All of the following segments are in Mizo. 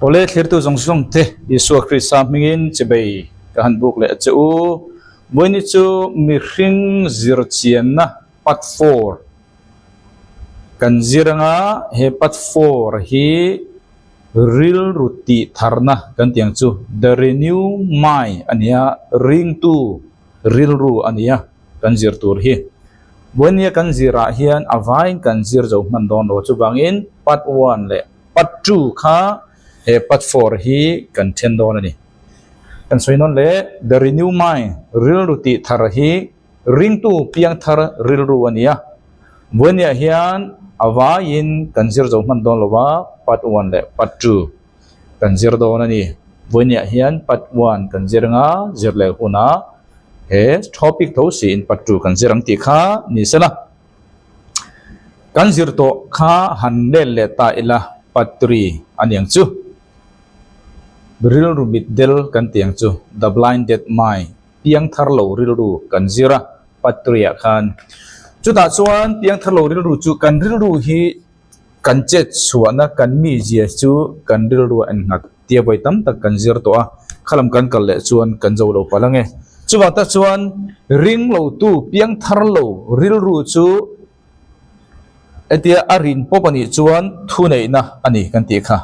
Awle thlirtu zawng zawng te Isua Krista hmingin chibei ka han buk leh a che u. Vawiini chu mihring zirchianna part four kan zir anga he part four hi rilru tih tharna kan tih ang chu the renew mind a nia ringtu rilru a nia kan zir tur hi. Vawinia kan zirah hian a vaiin kan zir zo hman dawn lo chuvangin part one leh part two kha he part four hi kan then dawn a ni. Kan sawi nawn leh the renew mind rilru tih thar hi ringtu piang thar rilru a ni a. Vawinia hian a vaiin kan zir zo hman dawn lo a part one leh part two kan zir dawn a ni. Vawinia hian part one kan zir anga zir leh hunah he topic tho siin part two kan zir ang tih kha ni sela. Kan zir tawh kha han let leh ta ila part three a ni ang chu. Rilru mitdel kan tih ang chu the blinded mind piang thar lo rilru kan zir a part three ah khan. Chutah chuan piang thar lo rilru chu kan rilru hi Kan chet chhuahna kan mizia chu kan rilru a innghat tia vawi tam tak kan zir tawh a, khalam kan kal leh chuan kan zo lo palh ange. Chuvang tak chuan ring lotu piang thar lo rilru chu hetia a rin pawp a nih chuan thuneihna a ni kan tih kha.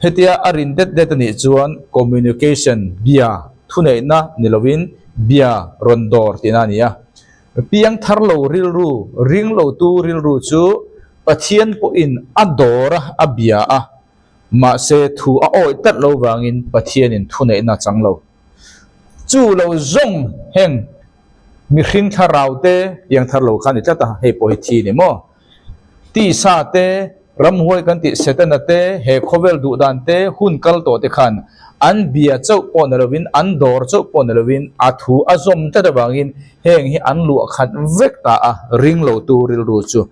Hetia a rin det det a nih chuan communication bia thuneihna ni lovin bia rawn dawr tihna a ni a. Piang thar lo rilru, ring lotu rilru chu Pathian pawhin a dawr a, a bia a, mahse thu a awih tlat lo vangin Pathianin thuneihna a chang lo. Chu lo zawng heng mihring thlarau te piang thar lo kha a ni tlat a, hei pawh hi thi a ni maw? Tisa te, ramhuai kan tih Setana te, he khawvel duh dan te, hun kal tawh te khan an bia chauh pawh ni lovin, an dawr chauh pawh ni lovin a thu a zawm tlat avangin heng hi an luah khat vek ta a, ring lo tu rilru chu.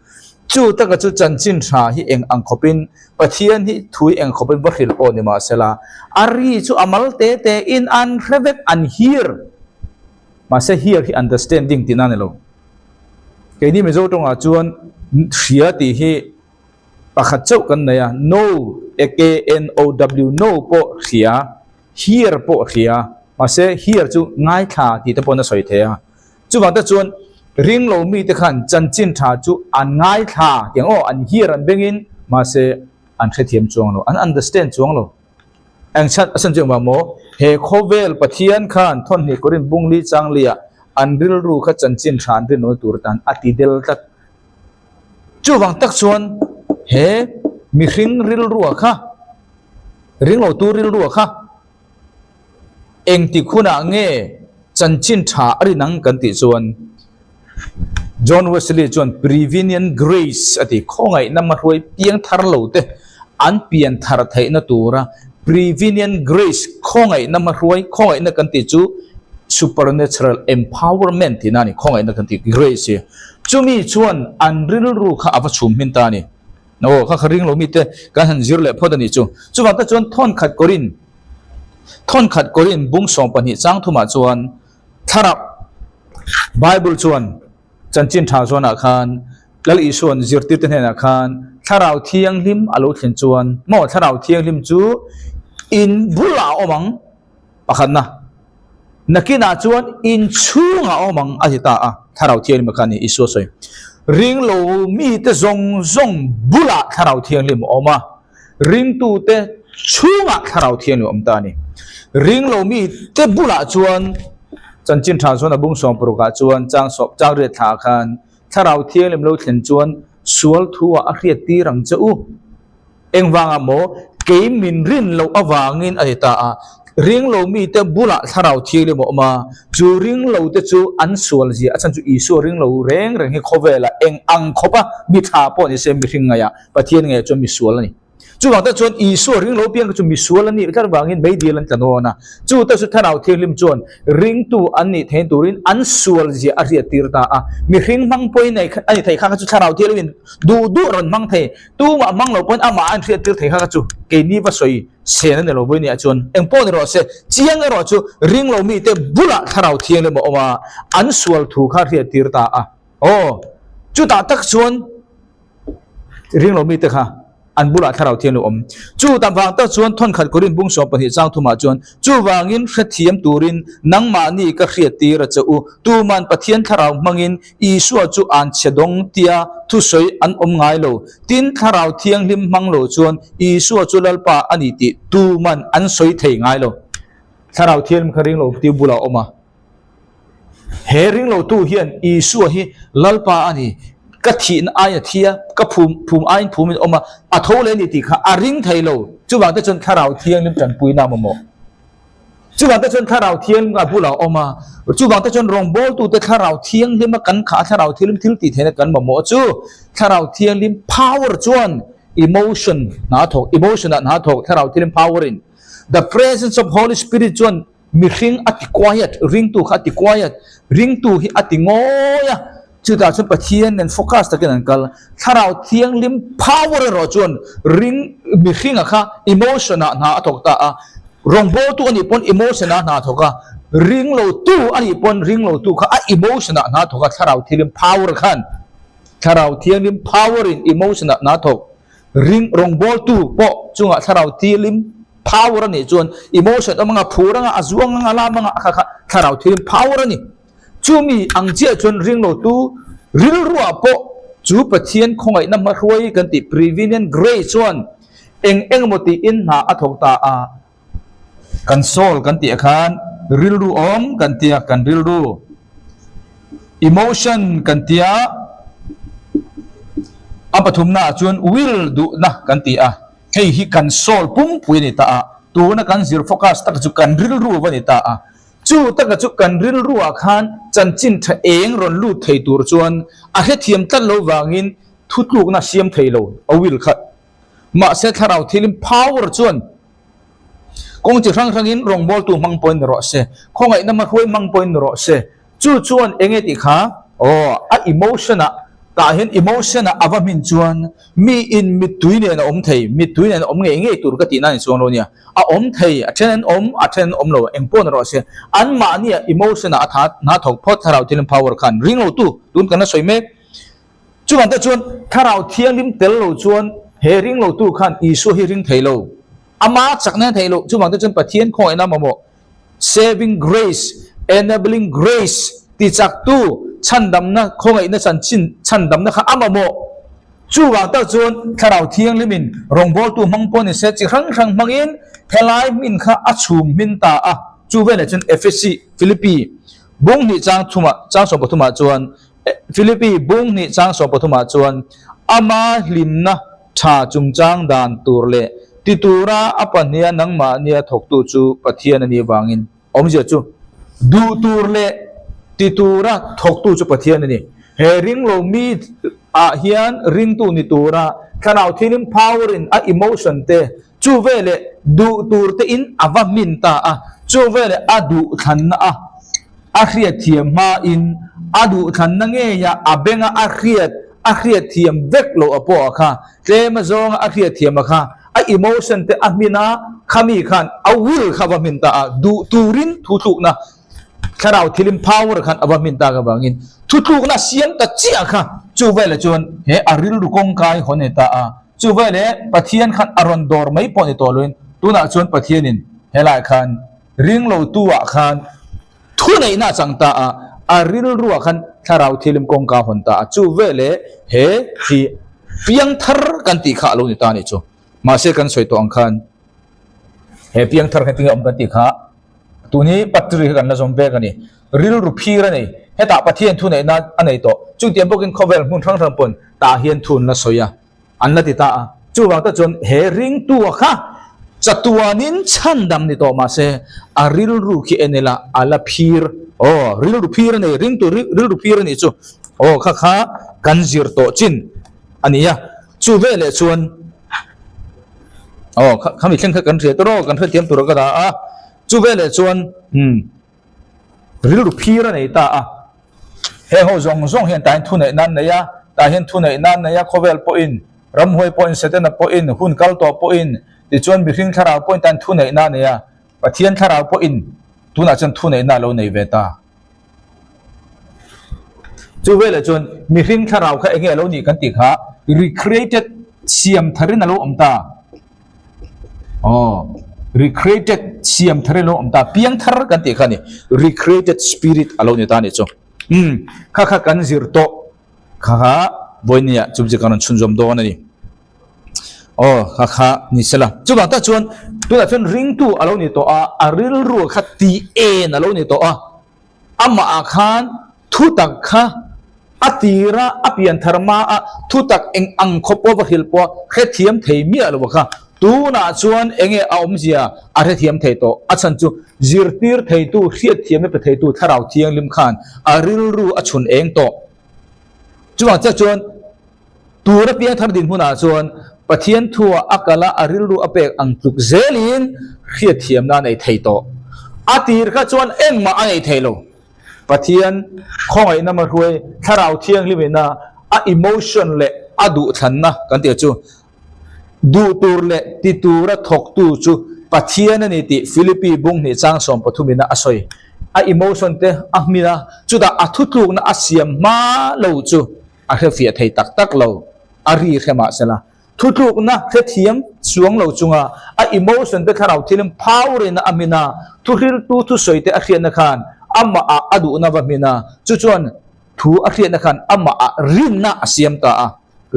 Chu taka chu chanchin tha hi eng ang khawpin, Pathian hi thu hi eng khawpin va hrilh pawh ni mahsela, a ri chu a mal te te in an hre vek, an hear. Mahse hear hi understanding tihna a ni lo. Keini Mizo tawngah chuan hria tih hi pakhat chauh kan nei a, know, K-N-O-W, know pawh hria, hear pawh hria, mahse hear chu ngaithla tih te pawhin a sawi thei a. Chuvang te chuan ring lo mite khan chanchin tha chu an ngaithla tih ang aw, an hear an bengin mahse an hrethiam chuang lo, an understand chuang lo. Eng chhan a chhan chu engvang maw? He khawvel Pathian khan thawnhnih Korin bungli changlia an rilru kha chanchin tha an rinawm tur tan a ti del tlat. Chuvang tak chuan he mihring rilrua kha, ringlotu rilrua kha engtik hunah nge chanchin tha a rin ang kan tih chuan John Wesley chuan Prevenient Grace a ti. Khawngaihna hmahruai piang thar lo te an pian thar theihna tura Prevenient Grace, khawngaihna hmahruai, khawngaihna kan tih chu supernatural empowerment tihna a ni, khawngaihna kan tih grace hi. Chumi chuan an rilru kha a va chhum hmin ta a ni. Aw, kha kha ring lo mite kan han zir leh phawt a nih chu. Chuvang te chuan thawnkhat kawrin, thawnkhat kawrin bung 12 chang thumah chuan Thlarau Bible chuan chanchin tha zawnah khan Lal Isua'n zirtirte hnenah khan Thlarau Thianghlim a lo thlen chuan maw Thlarau Thianghlim chu in bulah a awm ang pakhatna nakinah chuan in chhungah a awm ang a ti ta a Thlarau Thianghlim kha a ni Isua sawi ringlo mite zawng zawng bulah Thlarau Thianghlim a awm a. Ringtute chhungah Thlarau Thianghlim a awm ta a ni. Ringlo mite bulah chuan chanchin tha chuan a bung sawm parukah chuan chang sawm chang riat thlaah khan Thlarau Thianghlim lo thlen chuan sual thuah a hriat tir ang che u. Engvangah maw kei min rin loh avangin a ti ta a. Ringlo mite bulah Thlarau Thianghlim a awm a, chu ringlote chu an sual zia a chhan chu Isua ringlo reng reng hi khawvelah eng ang khawpa mi thla pawh ni se mihring ngaihah Pathian ngei chuan misual a ni. Chuvang tak chuan Isua ring lo piang kha chu misual a nih tlat vangin meidil an tla nawn a. Chu tak chu Thlarau Thianghlim chuan ringtu an nih theih turin an sual zia a hriat tir ta a. Mihring hmang pawhin a ni thei kha kha chu Thlarau Thianghlimin duh duh a rawn hmang thei. Tumah hmang lo pawhin amah a inhriat tir thei kha kha chu keini va sawi sen a ni lo vawi nia chuan engpawh ni rawh se. Chiang erawh chu ring lo mite bulah Thlarau Thianghlim a awm a, an sual thu kha a hriat tir ta a. Aw, chutah tak chuan. Ring lo mite kha An bulah Thlarau Thianghlim awm. Chu tak vang tak chuan thawnkhat Korin bung 12 chang thumah chuan, Chuvangin hrethiam turin nangmahni ka hriattir a che u, tuman Pathian Thlarau hmangin Isua chu an chhe dawng tia thusawi an awm ngai lo. Tin, Thlarau Thianghlim hmang lo chuan Isua chu Lalpa a ni tih tuman an sawi thei ngai lo. Thlarau Thianghlim kha ring lo tiu bulah a awm a. He ringlotu hian Isua hi Lalpa a ni, ka thihna aiin a thi a, ka phum phum aiin phumin a awm a, a tho leh a ni tih kha a ring thei lo. Chuvang te chuan Thlarau Thianghlim tanpuina a mamawh. Chuvang te chuan Thlarau Thianghlim a bulah a awm a, chuvang te chuan rawngbawltute Thlarau Thianghlima kan khah a, Thlarau Thianghlim thil tih theihna kan mamawh chu Thlarau Thianghlim power chuan emotion hna a thawk, emotion ah hna a thawk Thlarau Thianghlim power in. The presence of Holy Spirit chuan Mihring a ti quiet, ringtu kha a ti quiet, ringtu hi a ti ngawi a, chutah chuan Pathian nen focus takin an kal. Thlarau Thianghlim power erawh chuan ring mihringa kha emotion ah hna a thawk ta a, rawngbawltu a nih pawn emotion ah hna a thawk a, ringlotu a nih pawn ringlotu kha a emotion ah hna a thawk a, Thlarau Thianghlim power khan Thlarau Thianghlim power in emotion ah hna a thawk. Ring rawngbawltu pawh chungah thlarau thilim power a nih chuan emotion awm anga phur anga a zuang anga a lam anga a kha kha thlarau thilim power a ni. Chumi ang chiah chuan ringlotu rilruah pawh chu Pathian khawngaihna hmahruai kan tih prevenient grace chuan eng eng emaw tiin hna a thawk ta a, kan soul kan tih ah khan rilru awm kan tia kan rilru emotion kan tia a pathumna ah chuan will duhna kan ti a hei hi kan soul pumpui a ni ta a tuna kan zir focus tak chu kan rilru va ni ta a chu taka chu kan rilru ah khan chanchin tha eng rawn lut thei tur chuan a hrethiam tlat lo vangin thutlukna siam thei lo a will kha Mahse thlarau thilin power chuan kawng chi hrang hrangin rawngbawltu hmang pawhin ni rawh se, khawngaihna hmahruai hmang pawhin ni rawh se. Chu chuan eng nge tih kha? Aw, a emotion ah tah hian emotion ah a va hmin chuan mi in mittui nen a awm thei, mittui nen a awm ngei ngei tur ka tih nan chuang lo nia. A awm thei, a then an awm, a then an awm lo, eng pawh ni rawh se. Anmahni ah emotion ah a tha hna thawk phawt thlarau thilin power khan ring lo tu tun kan la sawi mek. Chuvang te chuan Thlarau Thianghlim tel lo chuan he ring lo tu khan Isua hi ring thei lo. Ama chakna hian thei lo. Chuvang te chuan Pathian khawngaihna mamawh Saving Grace, Enabling Grace ti chak tu chhandamna khawngaihna chanchin chhandamna kha a mamawh. Chuvang tak chuan Thlarau Thianghlim in rawngbawltu hmang pawh ni se chi hrang hrang hmangin helai hmin kha a chhum hmin ta a. Chu veleh chuan Ephesi, Philippi, bung hnih chang thumah chang 13ah chuan Philippi bung hnih chang 13ah chuan ama hlimna tha chungchang dan tur leh ti tura a pahniha nangmahnia thawktu chu Pathian a nih avangin awmzia chu duh tur leh ti tura thawktu chu Pathian a ni. He ringlo mi ah hian ringtu ni tura thlarau thilim power in a emotion te chu veleh duh tur te in a va hmin ta a, chu veleh a duh thlanna a A hriatthiam hmain a duhthlanna ngeia a benga a hriat a hriatthiam vek loh a pawh a kha, tlem a zawnga a hriatthiam a kha, a emotion te a hmin a, khami khan a will kha a va hmin ta a, duh turin thutlukna thlarau thilim power khan a va hmin tak avangin thutlukna siam ta chiah kha chu velah chuan he a rilru kawngkai haw nei ta a, chu veleh Pathian khan a rawn dawr mai pawh ni tawh loin tunah chuan Pathianin helaiah khan Ringlotu ah khan thu neihna a chang ta a, a rilruah khan thlarau thilim kawngka a hawn ta a, chu veleh he hi piangthar kan tih kha a lo ni ta a nih chu. Mahse kan sawi tawh ang khan he piangthar kha tinge awm kan tih kha tun hi patri kha kan la zawm vek a ni. Rilru phir a nei, hetah Pathian thu neihna a nei tawh. Chutiang bawkin khawvel hmun hrang hrang pawn tah hian thu an la sawi a. An la ti ta a. Chuvang te chuan he ringtua kha chatuanin chhandam ni tawh mahse a rilru khi en ila a la phir. Aw, rilru phir a nei, ringtu rilru phir a nih chu. Aw, kha kha kan zir tawh chin a ni a. Chu veleh chuan aw, khami thleng kha kan hria tur aw, kan hrethiam tur a ka dah a. Chu veleh chuan umm. Rilru phir a nei ta a, he ho zawng zawng hian tah hian thu neih nan nei a, tah hian thu neih nan nei a, khawvel pawhin, ramhuai pawhin, Setana pawhin, hun kal tawh pawhin, tichuan mihring thlarau pawhin tah hian thu neih nan nei a, Pathian thlarau pawhin tunah chuan thu neihna a lo nei ve ta. Chu veleh chuan mihring thlarau kha enge a lo nih kan tih kha recreated. siam tharin a lo awm ta. Aw, recreated, siam tharin a lo awm ta. Piang thar kan tih kha a ni. Recreated spirit a lo ni ta a nih chu. Umm, kha kha kan zir tawh. Kha kha vawinia chu chu kan rawn chhunzawm dawn a ni. Aw, kha kha ni sela. Chuvang tak chuan tunah chuan ringtu a lo ni tawh a, a rilru kha tih en a lo ni tawh a. Amah ah khan thutak kha a tira a pian thar hma a thutak eng ang khaw pawh va hrilh pawh hrethiam thei miah lo kha tunah chuan enge a awmzia a hrethiam thei tawh. A chhan chu zirtir theitu, hriatthiamna pe theitu Thlarau Thianghlim khan a rilru a chhun eng tawh. Chuvang chiah chuan tura piang thar dinhmunah chuan Pathian thua a kal a, a rilru a pek ang tluk zelin hriatthiamna a nei thei tawh. A tir kha chuan engmah a nei thei lo. Pathian khawngaihna hmahruai Thlarau Thianghlimina a emotion leh a duhthlanna kan tih chu Duh tur leh ti tura thawktu chu Pathian a ni tih Philippi bung hnih chang 13 ina a sawi. A emotion te a hmin a, chutah a thutlukna a siam hma lo chu a hrefiah thei tak tak lo, a ri hre mah sela. Thutlukna hrethiam chuang lo chunga a emotion te thlarau thilin power-in a hmin a, thuhriltu thusawi te a hriatna khan amah ah a duhna va hmin a, chu chuan thu a hriatna khan amah ah rinna a siam ta a.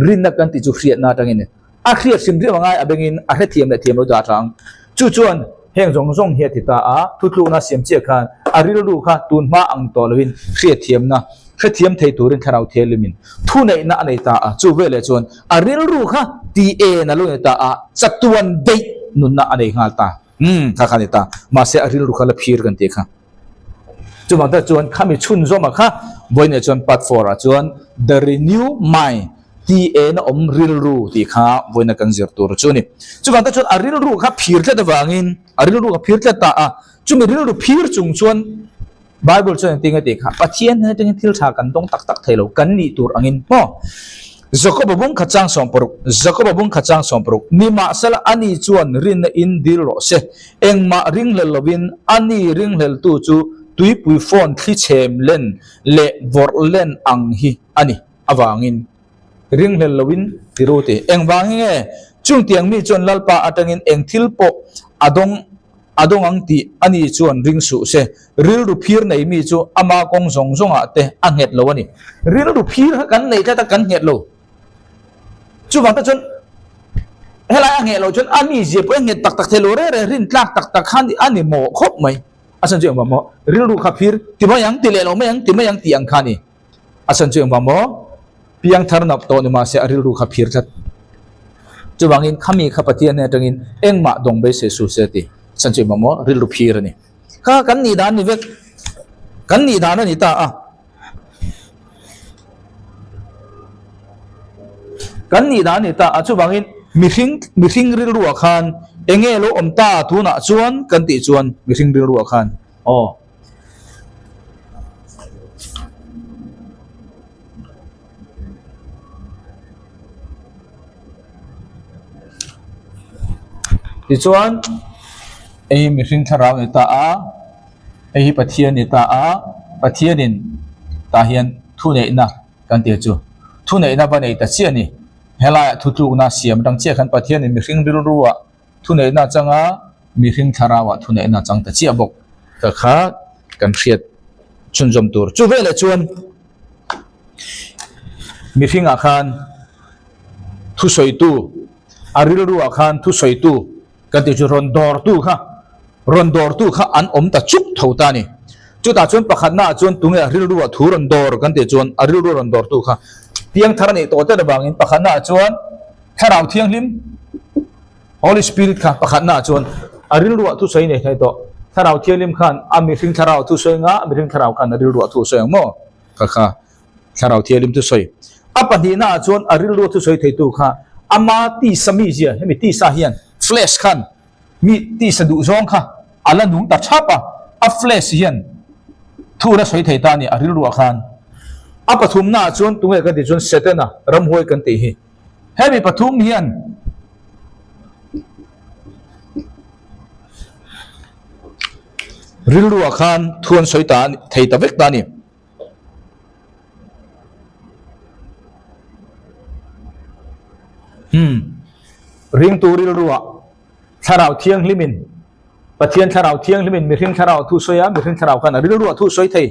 Rinna kan tih chu hriatna atangin a hriat hrim hrim angai a bengin a hrethiam leh thiam lo dah tang. Chu chuan heng zawng zawng hi a ti ta a, thutlukna siam chiah khan a rilru kha tun hma ang tawh loin hriatthiamna hrethiam thei turin thlarau thianghlimin thuneihna a nei ta a, chu veleh chuan a rilru kha ti en a lo nei ta a, chatuan deih nunna a nei nghal ta. Umm kha kha a ni ta. Mahse a rilru kha la phir kan tih kha. Chuvang tak chuan khami chhunzawma kha vawiinah chuan part four ah chuan the renew mind ti en a awm rilru tih kha vawiina kan zir tur chu a ni. Chuvang tak chuan a rilru kha phir tlat avangin a rilru kha phir tlat ta a, chumi rilru phir chung chuan Bible chuan engtin nge tih kha Pathian hnen atangin thil tha kan dawng tak tak thei lo kan nih tur angin maw? Jakoba bung khat chang 60, Jakoba bung khat chang 60, Nimahsela ani chuan rinna in dil rawh se, engmah ringhlel lovin ani ringhleltu chu tuipui phone thli chhem len leh vawrh len ang hi a ni avangin ringhlel lovin ti ru ti. Engvangin nge chungtiang mi chuan Lalpa atangin eng thil pawh a dawng A dawng ang tih a ni chuan ring suh se, rilru phir nei mi chu ama kawng zawng zawngah te a nghet lo a ni. Rilru phir kha kan nei tlat a, kan nghet lo. Chuvang te chuan helai a ngheh loh chuan a mi zia pawh a nghet tak tak thei lo reng reng, rin tlak tak tak kha a ni mawh khawp mai. A chhan chu engvang maw? Rilru kha phir ti mai ang, ti leh lo mai ang, ti mai ang tih ang kha a ni. A chhan chu engvang maw? Piang thar nap tawh ni mahse a rilru kha phir tlat. Chuvangin khami kha Pathian hnen atangin engmah dawng beisei su se ti. A chhan chu engvang maw? Rilru phir a ni. Kha kan nih dan ni vek. Kan nih dan a ni ta a. Kan nih dan a ni ta a. Chuvangin mihring mihring rilruah khan enge lo awm ta tunah chuan kan tih chuan mihring rilruah khan aw. Tichuan hei hi mihring thlarau ni ta a, hei hi Pathian ni ta a, Pathianin tah hian thuneihna kan tih chu thuneihna va nei ta chiah a ni. Helaiah thutlukna siam atang chiah khan Pathianin mihring rilruah Thuneihna atanga mihring thlarauah thuneihna chang ta chiah bawk ka kha kan hriat chhunzawm tur. Chu veleh chuan mihringah khan thusawitu, a rilruah khan thusawitu kan tih chu rawn dawrtu kha, rawn dawrtu kha an awm ta chuk tho ta a ni. Chutah chuan pakhatnaah chuan tunge a rilruah thu rawn dawr kan tih chuan a rilru rawn dawrtu kha piangthar a nih tawh tlat avangin pakhatnaah chuan Thlarau Thianghlim, Holy Spirit, kha pakhatnaah chuan a rilruah thusawi nei thei tawh. Thlarau Thianghlim khan a mihring thlarau thusawi anga a mihring thlarau khan a rilruah thusawi ang maw? Kha kha Thlarau Thianghlim thusawi. A pahnihnaah chuan a rilruah thusawi theitu kha ama tisa mizia, hemi tisa hian, flesh khan, mi tisa duh zawng kha a la nung ta thap a, a flesh hian thu la sawi thei ta a ni a rilruah khan. A pathumnaah chuan tunge kan tih chuan Setana, ramhuai kan tih hi. Hemi pathum hian rilruah khan thu an sawi ta thei ta vek ta a ni. Umm. Ringtu rilruah Thlarau Thianghlimin, Pathian Thlarau Thianghlimin mihring thlarau thu sawi a, mihring thlarau khan a rilruah thu sawi thei.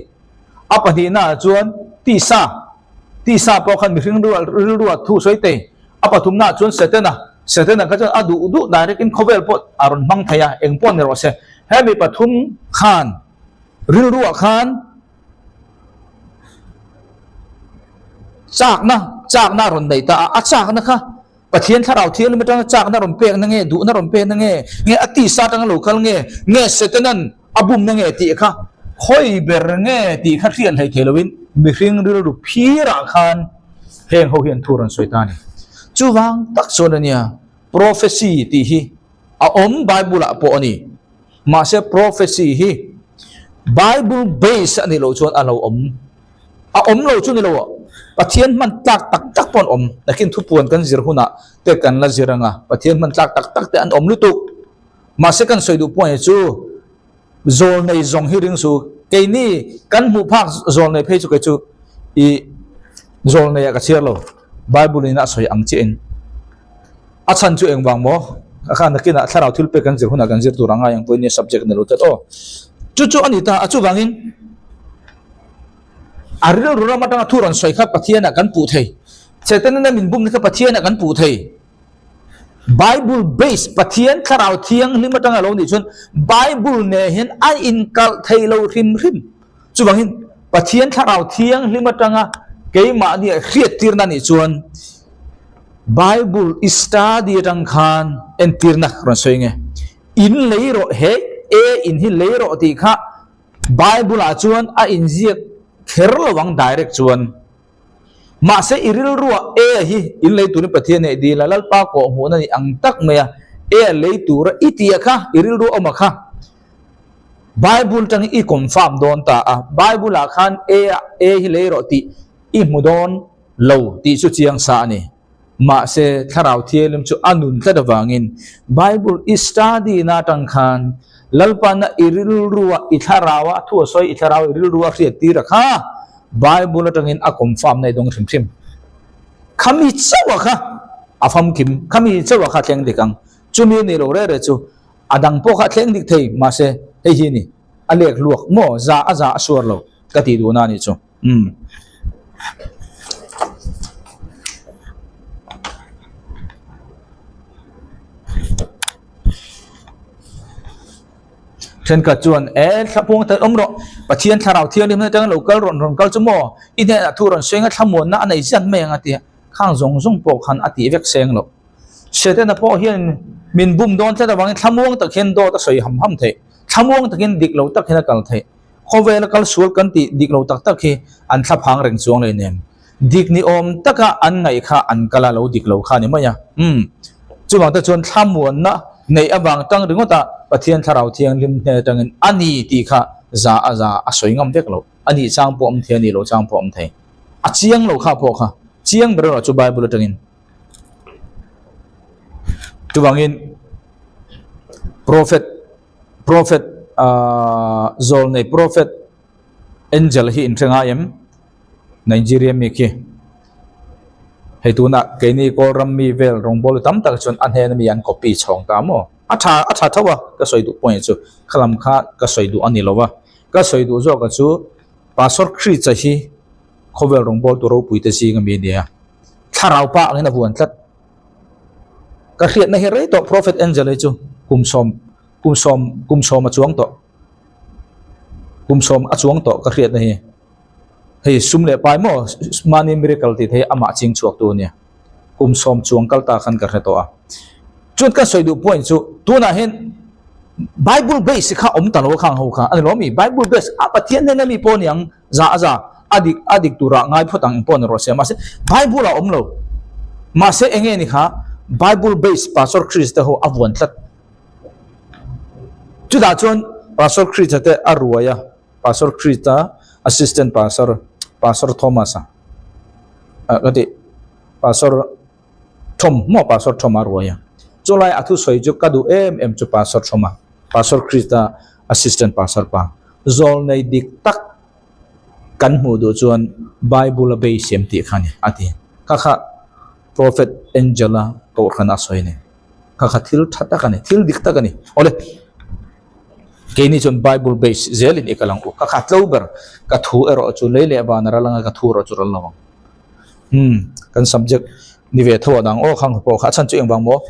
A pahnihnaah chuan tisa, tisa pawh khan mihring rilruah thu sawi thei. A pathumnaah chuan Setana, Setana kha chuan a duh duh direct in khawvel pawh a rawn hmang thei a, eng pawh ni rawh se. Hemi pathum khan rilruah khan Chakna, chakna a rawn nei ta a, a chakna kha Pathian Thlarau Thianghlim atanga chakna rawn pekna nge, duhna rawn pekna nge, nge a tisa atanga lo kal nge, nge Setanan a bumna nge tih kha khawi ber nge tih kha hriat hlei thei loin mihring rilru phirah khan heng ho hian thu rawn sawi ta a ni. Chuvang tak chuan a nia, prophecy tih hi a awm Bible ah pawh a ni. Mahse prophecy hi Bible base a nih loh chuan a lo awm a awm lo chu ni lo a, Pathian hman tlak tak tak pawh an awm. Nakin thupuan kan zir hunah te kan la zir anga Pathian hman tlak tak tak te an awm lutuk. Mahse kan sawi duh pawh hi chu zawlnei zawng hi ring su keini kan hmuh phak zawlnei phei chu kei chu ih zawlnei ah ka chhiar lo. Bible in a sawi ang chiah in a chhan chu engvang maw a khan nakinah thlarau thil pek kan zir hunah kan zir tur a ngai ang pawhin nia subject ni lo tlat aw chu chu a ni ta a chuvangin a rilru ram atanga thu rawn sawi kha Pathianah kan puh thei Setana min bumna kha Pathianah kan puh thei Bible base Pathian thlarau thianghlim atanga lo nih chuan Bible neh hian a inkalh thei lo hrim hrim. Chuvangin Pathian thlarau thianghlim atanga keimahni hriattirna nih chuan Bible i study atang khan entirna rawn sawi nge. In lei rawh he e in hi lei rawh tih kha Bible ah chuan a inziak kher lo ang direct chuan. Mahse i rilruah e hi in lei turin Pathian neih dil a, Lalpa kawhhmuhna ni ang tak mai a, e a lei tura i tih a kha, i rilru awm a kha. Bible tangin i confirm dawn ta a, Bible ah khan e a e hi lei rawh tih i hmu dawn lo tih chu chiang sa a ni. Mahse Thlarau Thianghlim chu a nun tlat avangin Bible i study na atang khan Lalpana i rilrua i thlarau a thu a sawi i thlarau i rilrua hriat tir a kha Bible atangin a confirm na i dawng hrim hrim. Khami chauh a kha a famkim, khami chauh a kha thleng dik ang. Chumi a nih loh reh reh chu a dang pawh kha a thleng dik thei mahse hei hi ni a lek luak maw za a za a suar lo ka tih duhna a nih chu. Umm. Thenkhat chuan e thlapuang tel awm rawh Pathian thlarau thianghlim atanga lo kal rawn rawn kal chu maw i hnenah thu rawn sawi anga thlamuanna a nei ziat mai ang a tia khang zawng zawng pawh khan a tih vek seng loh. Setana pawh hian min bum dawn tlat avangin thlamuang tak hian dawt a sawi ham ham theih, thlamuang takin dik lo tak hian a kal theih. Khawvela kal sual kan tih dik lo tak tak hi an thlaphang reng chuang leh nem. Dik ni awm taka an ngaih kha an kal a lo dik lo kha a ni mai a. Umm. Chuvang te chuan thlamuanna neih avang tang ringawt a Pathian Thlarau Thianghlim hnen atangin a ni tih kha za a za a sawi ngam vek lo. A nih chang pawh awm thei a nih loh chang pawh awm thei. A chiang lo kha pawh kha chiang ber erawh chu Bible atangin. Chuvangin Prophet Prophet ahh zawlnei Prophet Angel hi in hre ngai em? Nigeria mi khi hei tunah keini kawl ram mi vel rawngbawltu tam tak chuan a hnena mi an copy chhawng ta maw? A tha a tha tho a ka sawi duh point chu khalam kha ka sawi duh a ni lo a ka sawi duh zawk a chu Pastor Christ-a hi khawvel rawngbawltu ropui te zinga mi a ni a thlarau pa angin a vuan tlat. Ka hriatna hi rei tawh Prophet Angel hi chu kum sawm kum sawm kum sawm a chuang tawh kum sawm a chuang tawh ka hriatna hi hei sum leh pai maw mahni miracle tih thei amah ching chhuak tu ania kum sawm chuang kal ta khan ka hre tawh a chuan ka sawi duh point chu tunah hian Bible base kha awm ta lo khang ho kha ani lo mi Bible base a Pathian hnena mi pawh niang Za a za, a dik a dik turah ngai phawt ang pawh ni rawh se. Mahse, Bible a awm lo. Mahse, eng nge ni kha? Bible based Pastor Chris te ho a vuan tlat. Chutah chuan Pastor Chris-a te a ruai a, Pastor Chris-a assistant pastor, Pastor Thomas-a, ka tih, Pastor Thom maw Pastor Thom a ruai a. Chulai a thusawi chu ka duh em em chu Pastor Thom-a. Pastor Krista assistant pastor pa zawlnei dik tak kan hmuh duh chuan Bible a bei siam tih kha a ni a ti. Kha kha. Prophet Angel-a kohhran a sawi a ni. Kha kha thil tha tak a ni, thil dik tak a ni. Awle, keini chuan Bible base zelin i kal ang u. Ka kha tlo ber, ka thu erawh chu lei leh van a ral anga ka thu erawh chu ral lo ang. Umm, kan subject ni ve tho a dang aw khang pawh kha a chhan chu engvang maw?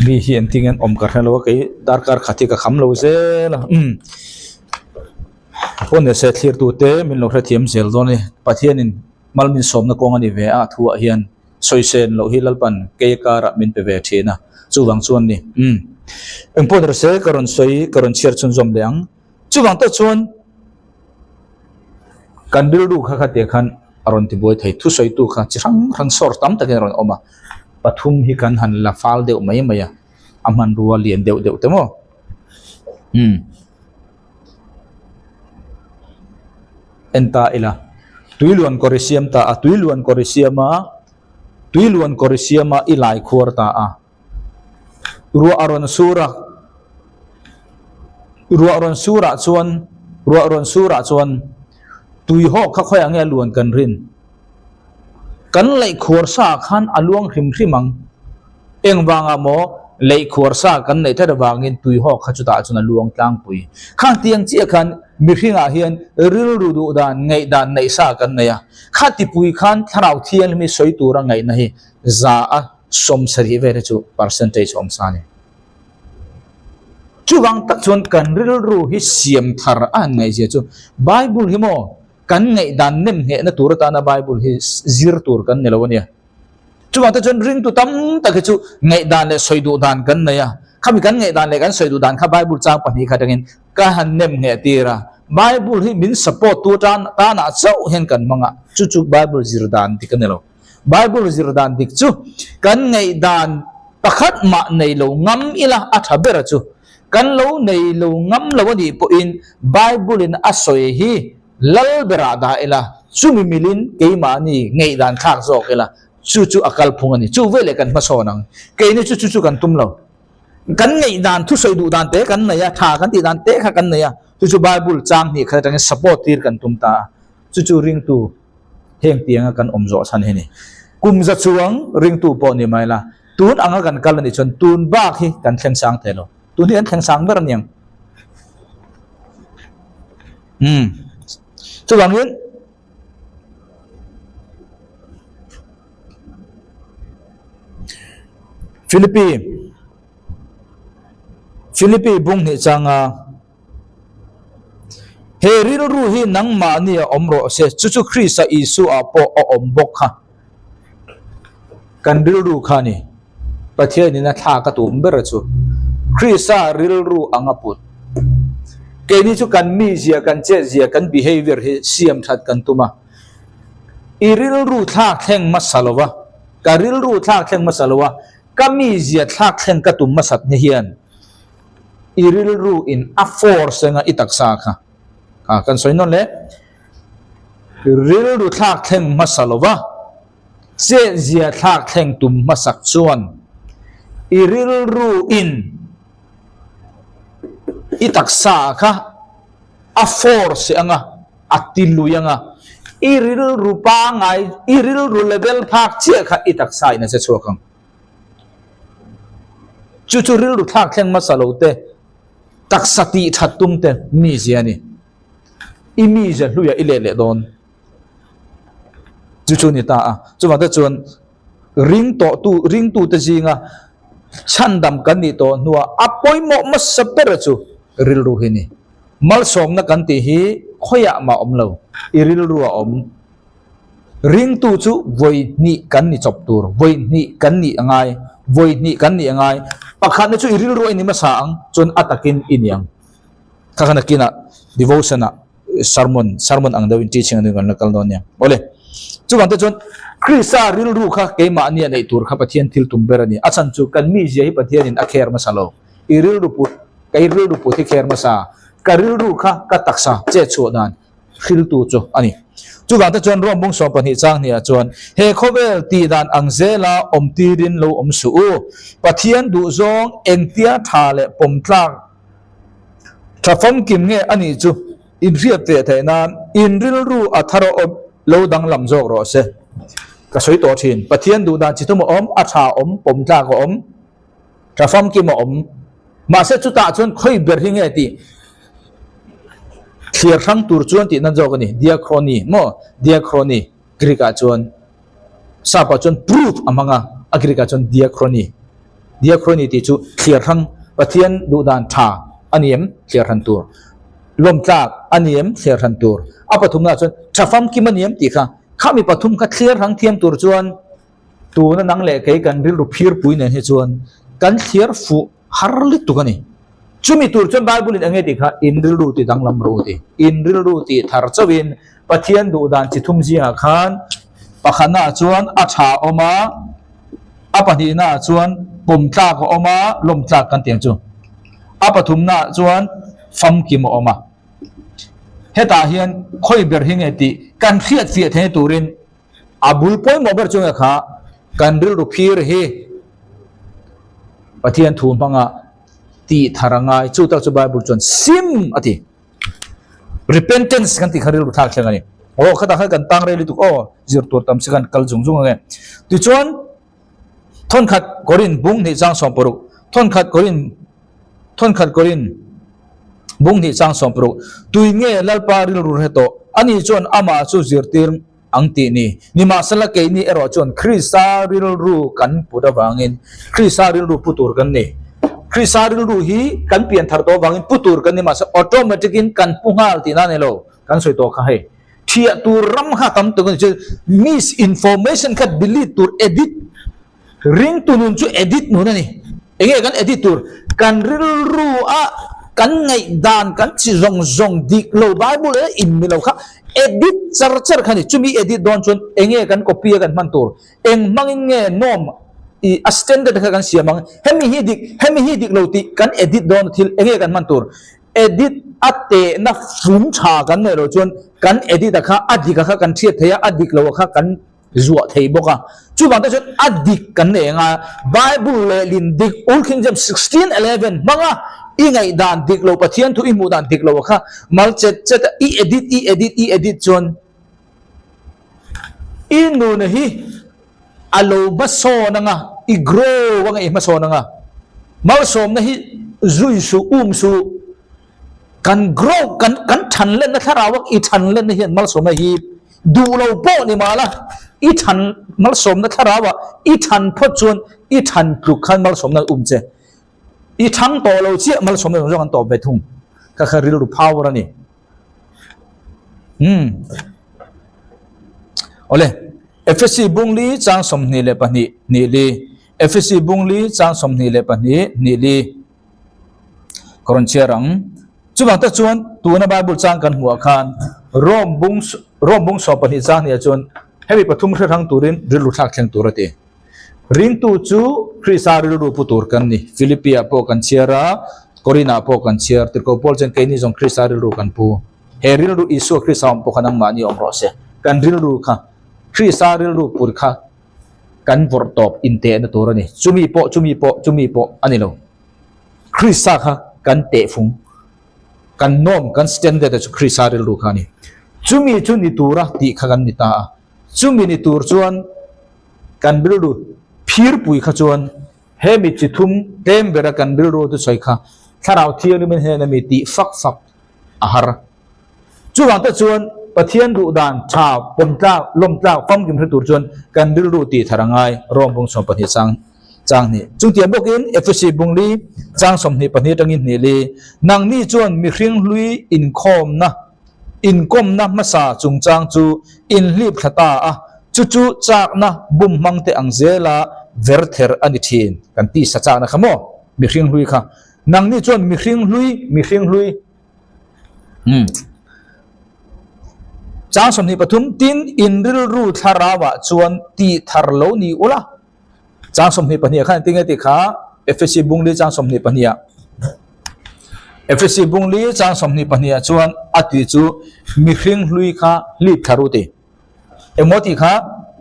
Mi hi engtin nge an awm ka hre lo a kei darkar khat hi ka kham lo zel a umm pawn nise thlir tute min lo hrethiam zel dawn a ni Pathianin mal min sawmna kawng a ni ve a thuah hian sawisên loh hi Lalpan kei karah min pe ve thin a chuvang chuan ni umm engpawh ni rawh se ka rawn sawi ka rawn chhiar chhunzawm leh ang chuvang tak chuan. Kan rilru kha kha tih khan a rawn tibuai thei. Thusawitu kha chi hrang hrang source tam takin a rawn awm a, pathum hi kan han la fal deuh mai mai a, a hmanrua lian deuh deuh te maw? Umm. En ta ila, tui luan kawr i siam ta a, tui luan kawr i siam a, tui luan kawr i siam a i lai khuar ta a. Ruah a rawn sur a, ruah rawn surah chuan ruah rawn surah chuan tui hawk kha khawiah nge a luan kan rin? Kan leihkhuar sa ah khan a luang hrim hrim ang. Engvangah maw leihkhuar sa kan neih tlat avangin tui hawk kha chutah chuan a luang tlangpui. Khang tiang chiah khan mihringah hian rilru duh dan, ngaihdan neih sa kan nei a. Khatipui khan thlarau thianghlim hi sawi tura ngaihna hi za a 70 vel hi chu percentage awm sa a ni. Chuvang tak chuan kan rilru hi siam thar a han ngaihzia chu Bible hi maw kan ngaihdan nem nghehna tur atana Bible hi zir tur kan ni lo a nia. Chuvang te chuan ringtu tam tak hi chu ngaihdan leh sawi duh dan kan nei a, khami kan ngaihdan leh kan sawi duh dan kha Bible chang pahnih kha atangin ka han nem ngheh tir a, Bible hi min support tu atan tanah chauh hian kan hmang a, chu chu Bible zir dan dik a ni lo. Bible zir dan dik chu kan ngaihdan pakhat mah nei lo ngam ila a tha ber chu. Kan lo nei lo ngam lo a nih pawhin Bible in a sawi hi lal berah dah ila, chumi milin keimahni ngaihdan thlak zawk ila, chu chu a kalphung a ni. Chu veleh kan hmasawn ang. Keini chu chu chu kan tum lo. Kan ngaihdan thusawi duh dan te kan nei a, tha kan tih dan te kha kan nei a, chu chu Bible chang hnih khat atangin support tir kan tum ta a, chu chu ringtu. Heng tianga kan awm zawh chhan hi ni. Kum za chuang ringtu pawh ni mai la, tun anga kan kal a nih chuan tun bak hi kan thleng sang thei lo. Tun hi kan thleng sang ber a niang. Umm. Chuvangin Philippi Philippi bung hnih changa He rilru hi nangmahni a awm rawh se, chu chu Krista Isua pawh a awm bawk kha. Kan rilru kha a ni. Pathianin a thlak a tum ber chu Krista rilru ang a put. Keini chu kan mizia, kan chetzia, kan behavior hi siam that kan tum a. I rilru thlak thleng hmasa lo va, ka rilru thlak thleng hmasa lo a, ka mizia thlak thleng ka tum hmasat ni hian, I rilru in a force anga i taksa kha a kan sawi nawn le rilru thlak thleng hmasa lova chetzia thlak thleng tum hmasak chuan i rilru in i taksa kha a force anga a ti lui anga i rilru pangai i rilru level phak chiah kha i taksa in a che chhuak ang. Chu chu rilru thlak thleng hmasa lo te, taksa tih that tum te mizia a ni. I mizia hluiah i let leh dawn. Chu chu ni ta a. Chuvang te chuan ring tawh tu, ringtu te zinga chhandam kan nih tawh hnuah a pawimawh hmasa ber chu rilru hi a ni. Malsawmna kan tih hi khawiah mah awm lo, i rilru a awm. Ringtu chu vawi hnih kan ni chawp tur, vawi hnih kan nih a ngai, vawi hnih kan nih a ngai. Pakhatna chu i rilru a ini hmasa ang, chuan a takin i ni ang. Kha kha nakinah devotion ah sermon, sermon ang deuhin teaching ang deuhin kan la kal dawn nia. Awle, chuvang te chuan Krista rilru kha keimahni a neih tur kha Pathian thil tum ber a ni. A chhan chu kan mizia hi Pathianin a kher hmasa lo. I rilru put, ka i rilru put hi kher hmasa. Ka rilru kha ka taksa chet chhuah dan. hriltu chu a ni. Chuvang te chuan Rom bung 12 chang hniah chuan, He khawvel tih dan ang zela awm tirin lo awm suh u. Pathian duhzawng engtia tha leh pawm tlak, Tha famkim nge a nih chu inhriat ve theih nan in rilru a thar a awm lo danglam zawk rawh se. Ka sawi tawh thin, Pathian duh dan chi thum a awm, a tha a awm, pawm tlak a awm, tha famkim a awm. Mahse chutah chuan khawi ber hi nge tih thliar hrang tur chuan tih nan zawk a ni, diachrony maw? Diachrony Greek ah chuan Sap ah chuan proof a hmang a, a Greek ah chuan diachrony. Diachrony tih chu thliar hrang, Pathian duh dan tha a ni em thliar hran tur, lawm tlak a ni em thliar hran tur. A pathumna ah chuan tha famkim a ni em tih kha, khami pathum kha thliar hrang thiam tur chuan tuna nang leh kei kan rilru phirpui nen hi chuan kan thliar fuh har lutuk a ni. Chumi tur chuan Bible in enge tih kha in rilru ti danglam rawh u ti. In rilru tih thar chauhin Pathian duh dan chi thum zingah khan pakhatnaah chuan a tha a awm a, a pahnihnaah chuan pawm tlak a awm a, lawm tlak kan tih ang chu. A pathumnaah chuan famkim a awm a. Hetah hian khawi ber hi nge tih kan hriat fiah theihna turin A bul pawimawh ber chu nge kha kan rilru phir hi Pathian thu hmanga tih thar a ngai. Chu tak chu Bible chuan sim a ti. Repentance kan tih kha rilru thlak thleng a ni. Aw khatah khan kan tang rei lutuk aw zir tur tam si khan kal zung zung ang e. Tichuan thawnkhat Korin bung hnih chang 16 thawnkhat Korin thawnkhat Korin bung hnih chang 16 tui nge Lalpa rilru hre tawh ani chuan amah chu zirtir ang tih ni. Nimahsela keini erawh chuan Krista rilru kan put avangin Krista rilru pu tur kan ni. Krista rilru hi kan pian thar tawh avangin pu tur kan ni mahse automatic in kan pu nghal tihna a ni lo. Kan sawi tawh kha hei. Thiah tur ram kha tam tuk a ni. Chuan misinformation kha delete tur edit Ringtu nun chu edit nun a ni. Enge kan edit tur? Kan rilru a kan ngaihdan kan chi zawng zawng dik lo Bible leh in mi lo kha edit char char kha a ni. Chumi edit dawn chuan enge kan copy a kan hman tur? Eng hmangin nge norm i a standard kha kan siam ang? Hemi hi dik, hemi hi dik lo tih kan edit dawn a thil enge kan hman tur? Edit a tehna fum tha kan neih loh chuan kan edit a kha a dik a kha kan hriat theih a, a dik lo a kha kan zuah thei bawk a. Chuvang te chuan a dik kan nei anga Bible lehlin dik Old King James 1611 hmanga i ngaihdan dik lo Pathian thu i hmuh dan dik lo a kha mal chet chet a i edit i edit i edit chuan i nuna hi a lo hmasawn anga i grow anga i hmasawn anga malsawmna hi zui suh um suh Kan grow, kan kan than lenna thlarau a i than lenna hian malsawmna hi duh lo pawh ni mah la, i than malsawmna thlarau ah i than phawt chuan i than tluk khan malsawmna an um che. I thang tawh lo chiah malsawmna zawng zawng an tawp ve thung. Kha kha rilru power a ni. Umm. Awle, Efesi bungli chang 22 hnih li. Efesi bungli chang 22 hnih li. Ka rawn chhiar ang. Chuvang tak chuan tuna Bible chang kan hmuh ah khan Rome bung Rome bung 12 chang hnih ah chuan hemi pathum hre hrang turin rilru thlak thleng tur a ti. Ringtu chu Krista rilru pu tur kan ni. Philippi ah pawh kan chhiar a, Korin ah pawh kan chhiar. Tirhkoh Paul chuan keini zawng Krista rilru kan pu. He rilru Isua Krista awm pawh kha nangmahni awm rawh se. Kan rilru kha Krista rilru pur kha kan vawrh tawp intehna tur a ni. Chumi pawh, chumi pawh, chumi pawh a ni lo. Krista kha kan tehfung, kan norm, kan standard a chu Krista rilru kha a ni. Chumi chu ni tura tih kha kan ni ta a. Chumi ni tur chuan kan rilru phirpui kha chuan hemi chi thum tlem bera kan rilru chu sawi kha Thlarau Thianghlimin hnena mi tih fak fak a har. Chuvang te chuan Pathian duh dan tha, pawm tlak, lawm tlak, famkim hre tur chuan kan rilru tih thar a ngai, Rom bung 12 chang chang hnih. Chungtiang bawkin Efesi bung li chang 22 atangin hnih li, Nangni chuan mihring hlui inkhawmna, inkawmna hmasa chungchang chu inhlip thla ta a, chu chu chakna bum hmang te ang zela ver ther a ni thin. Kan tisa chakna kha maw? Mihring hlui kha. Nangni chuan mihring hlui, mihring hlui. Hmm. Chang 23 tin in rilru thlarauah chuan ti thar lo ni ula. Chang 22 khan tinge ti kha Efesi bungli chang 22 ah. Efesi bungli chang 22 ah chuan a ti chu mihring hlui kha hlip tharu ti. Engmaw tih kha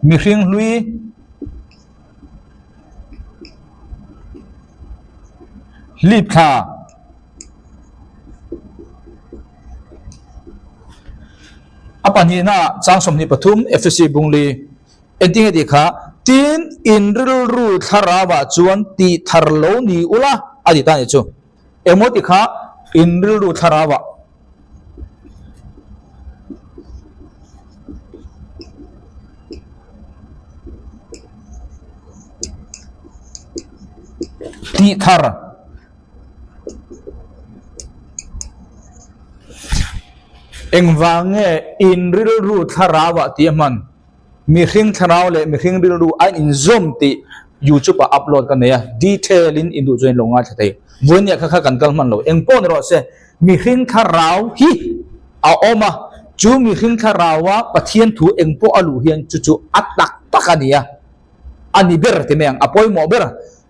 mihring hlui hlip thla. A pahnihna chang 23 Efesi bungli entinge tih kha tin in rilru thlarauah chuan tih thar lo ni ula a ti ta a nih chu. Engmaw ti kha in rilru thlarauah tih thar Engvang nge in rilru thlarauah tih a hman? Mihring thlarau leh mihring rilru a inzawm tih YouTube ah upload ka nei a, detail in induh chuan in lo ngaithla thei. Vawinia kha kha kan kal hman lo. Eng pawh ni rawh se, mihring thlarau hi a awm a, chu mihring thlaraua Pathian thu eng pawh a luh hian chu chu a tak tak a ni a, a ni ber ti mai ang, a pawimawh ber.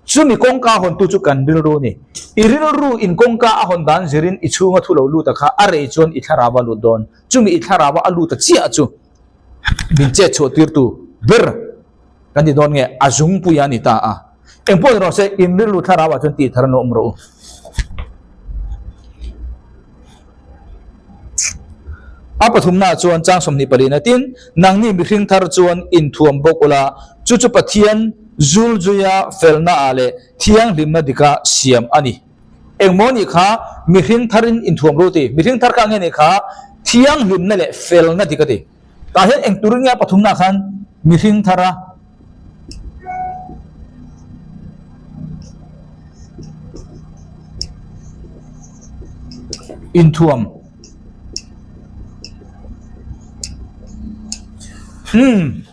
Chumi kawngka hawntu chu kan rilru a ni. I rilru in kawngka a hawn dan zirin i chhunga thu lo lut a kha a rei chuan i thlarau a lut dawn. Chumi i thlarau a lut a chiah chu min chet chhuah tirtu ber kan ti dawn nge a zungpui a ni ta a. Engpawh ni rawh se in rilru thlarau ah chuan tih thar an lo awm rawh u. A pathumna chuan chang 24 tin, Nangni mihring thar chuan inthuam bawk ula, chu chu Pathian zulzuia felna ah leh thianghlimna dika siam a ni. Engmaw nih kha mihring tharin inthuam ru ti? Mihring thar kha nge nih kha thianghlimna leh felna dik a ti. Tah hian eng turin nge a pathumna khan mihring thara inthuam? Umm.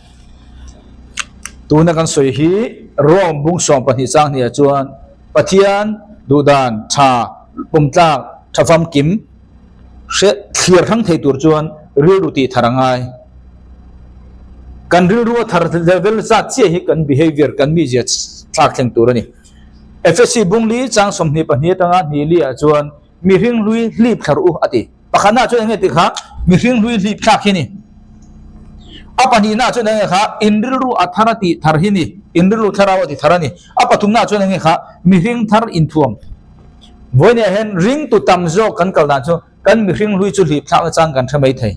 Tuna kan sawi hi Rome bung 12 chang hniah chuan Pathian duhdan tha pawmtlak tha famkim hre thlir hrang thei tur chuan rilru tih thar a ngai. Kan rilru a thar level zat chiah hi kan behavior, kan mizia thlak thleng tur a ni. Efesi bungli chang 22 atanga hnihli ah chuan mihring hlui hlip thlar u a ti. Pakhatna chuan enge tih kha mihring hlui hlip thlak hi ni. A pahnihna chuan enge kha in rilru a thar a tih thar hi ni. In rilru thlarau a ti thar a ni. A pathumna chuan enge kha mihring thar inthuam. Vawinia hian ringtu tam zawk kan kal dan chu kan mihring hlui chu hlip thlakna chang kan hre mai thei.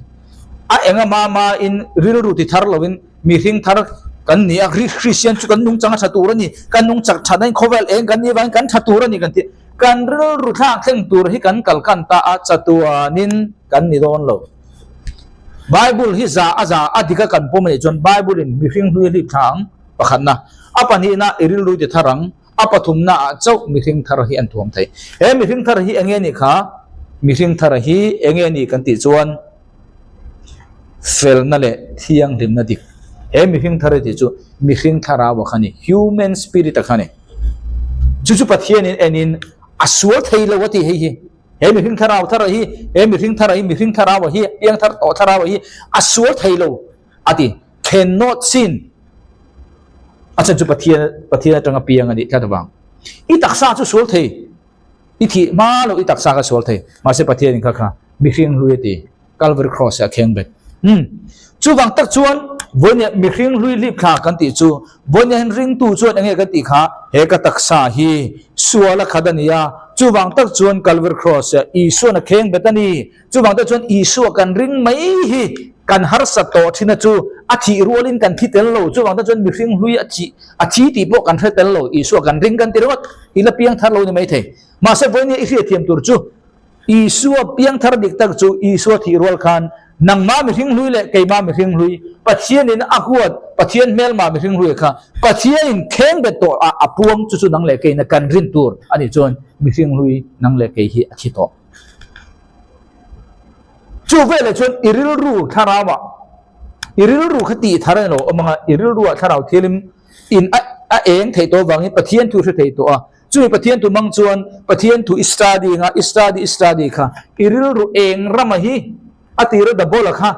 A enga ma ma in rilru ti thar lovin mihring thar kan ni a, Kristian chu kan nungchang a tha tur a ni, kan nungchak that na in khawvel eng kan nih avangin kan tha tur a ni kan ti. Kan rilru thlak thleng tur hi kan kal kan ta a, chatuanin kan ni dawn lo. Bible hi za a za a dik a kan pawm a nih chuan Bible in mihring hlui a hlip thla ang, pakhatna. A pahnihna i rilru ti thar ang, a pathumna ah chauh mihring thar hi an thuam thei. He mihring thar hi enge nih kha? Mihring thar hi enge nih kan tih chuan felna leh thianghlimna dik. He mihring thar hi tih chu mihring thlarau a kha ni, human spirit a kha ni. Chu chu Pathianin enin a sual thei lo a tih hei hi. He mihring thlarau thar hi, he mihring thar hi, mihring thlarau hi, piang thar tawh thlarau hi a sual thei lo a ti. Cannot sin. A chhan chu Pathian, Pathian atanga piang a nih tlat avang. I taksa chu sual thei. I thih hma lo i taksa kha sual thei. Mahse Pathianin kha kha mihring hlui a ti. Calvary Cross ah kheng bet. Umm. Chuvang tak chuan vawinia mihring hlui hlip thla kan tih chu vawinia hian ringtu chuan enge kan tih kha he ka taksa hi sual a khat a ni a, chuvang tak chuan Calvary Cross ah Isuan a kheng bet a ni. Chuvang tak chuan Isua kan ring mai hi kan harsat tawh thin a chu a thih rualin kan thi tel lo. Chuvang tak chuan mihring hlui a thih a thi tih pawh kan hre tel lo. Isua kan ring kan ti ringawt i la piang thar lo ni maithei. Mahse vawinia i hriatthiam tur chu Isua piangthar dik tak chu Isua thih rual khan nangmah mihring hlui leh keimah mihring hlui, Pathianin a huat, Pathian hmelmah mihring hlui kha Pathianin kheng bet tawh ah a puang chu chu nang leh keina kan rin tur a nih chuan mihring hlui nang leh kei hi a thi tawh. Chu veleh chuan i rilru thlarau ah i rilru kha tih thar a ni lo awm ang a, i rilru ah thlarau thialim in a eng theih tawh avangin Pathian thu hre thei tawh a, Chumi Pathian thu hmang chuan Pathian thu i study nga, i study i study kha i rilru eng rama hi a tira the ball-a kha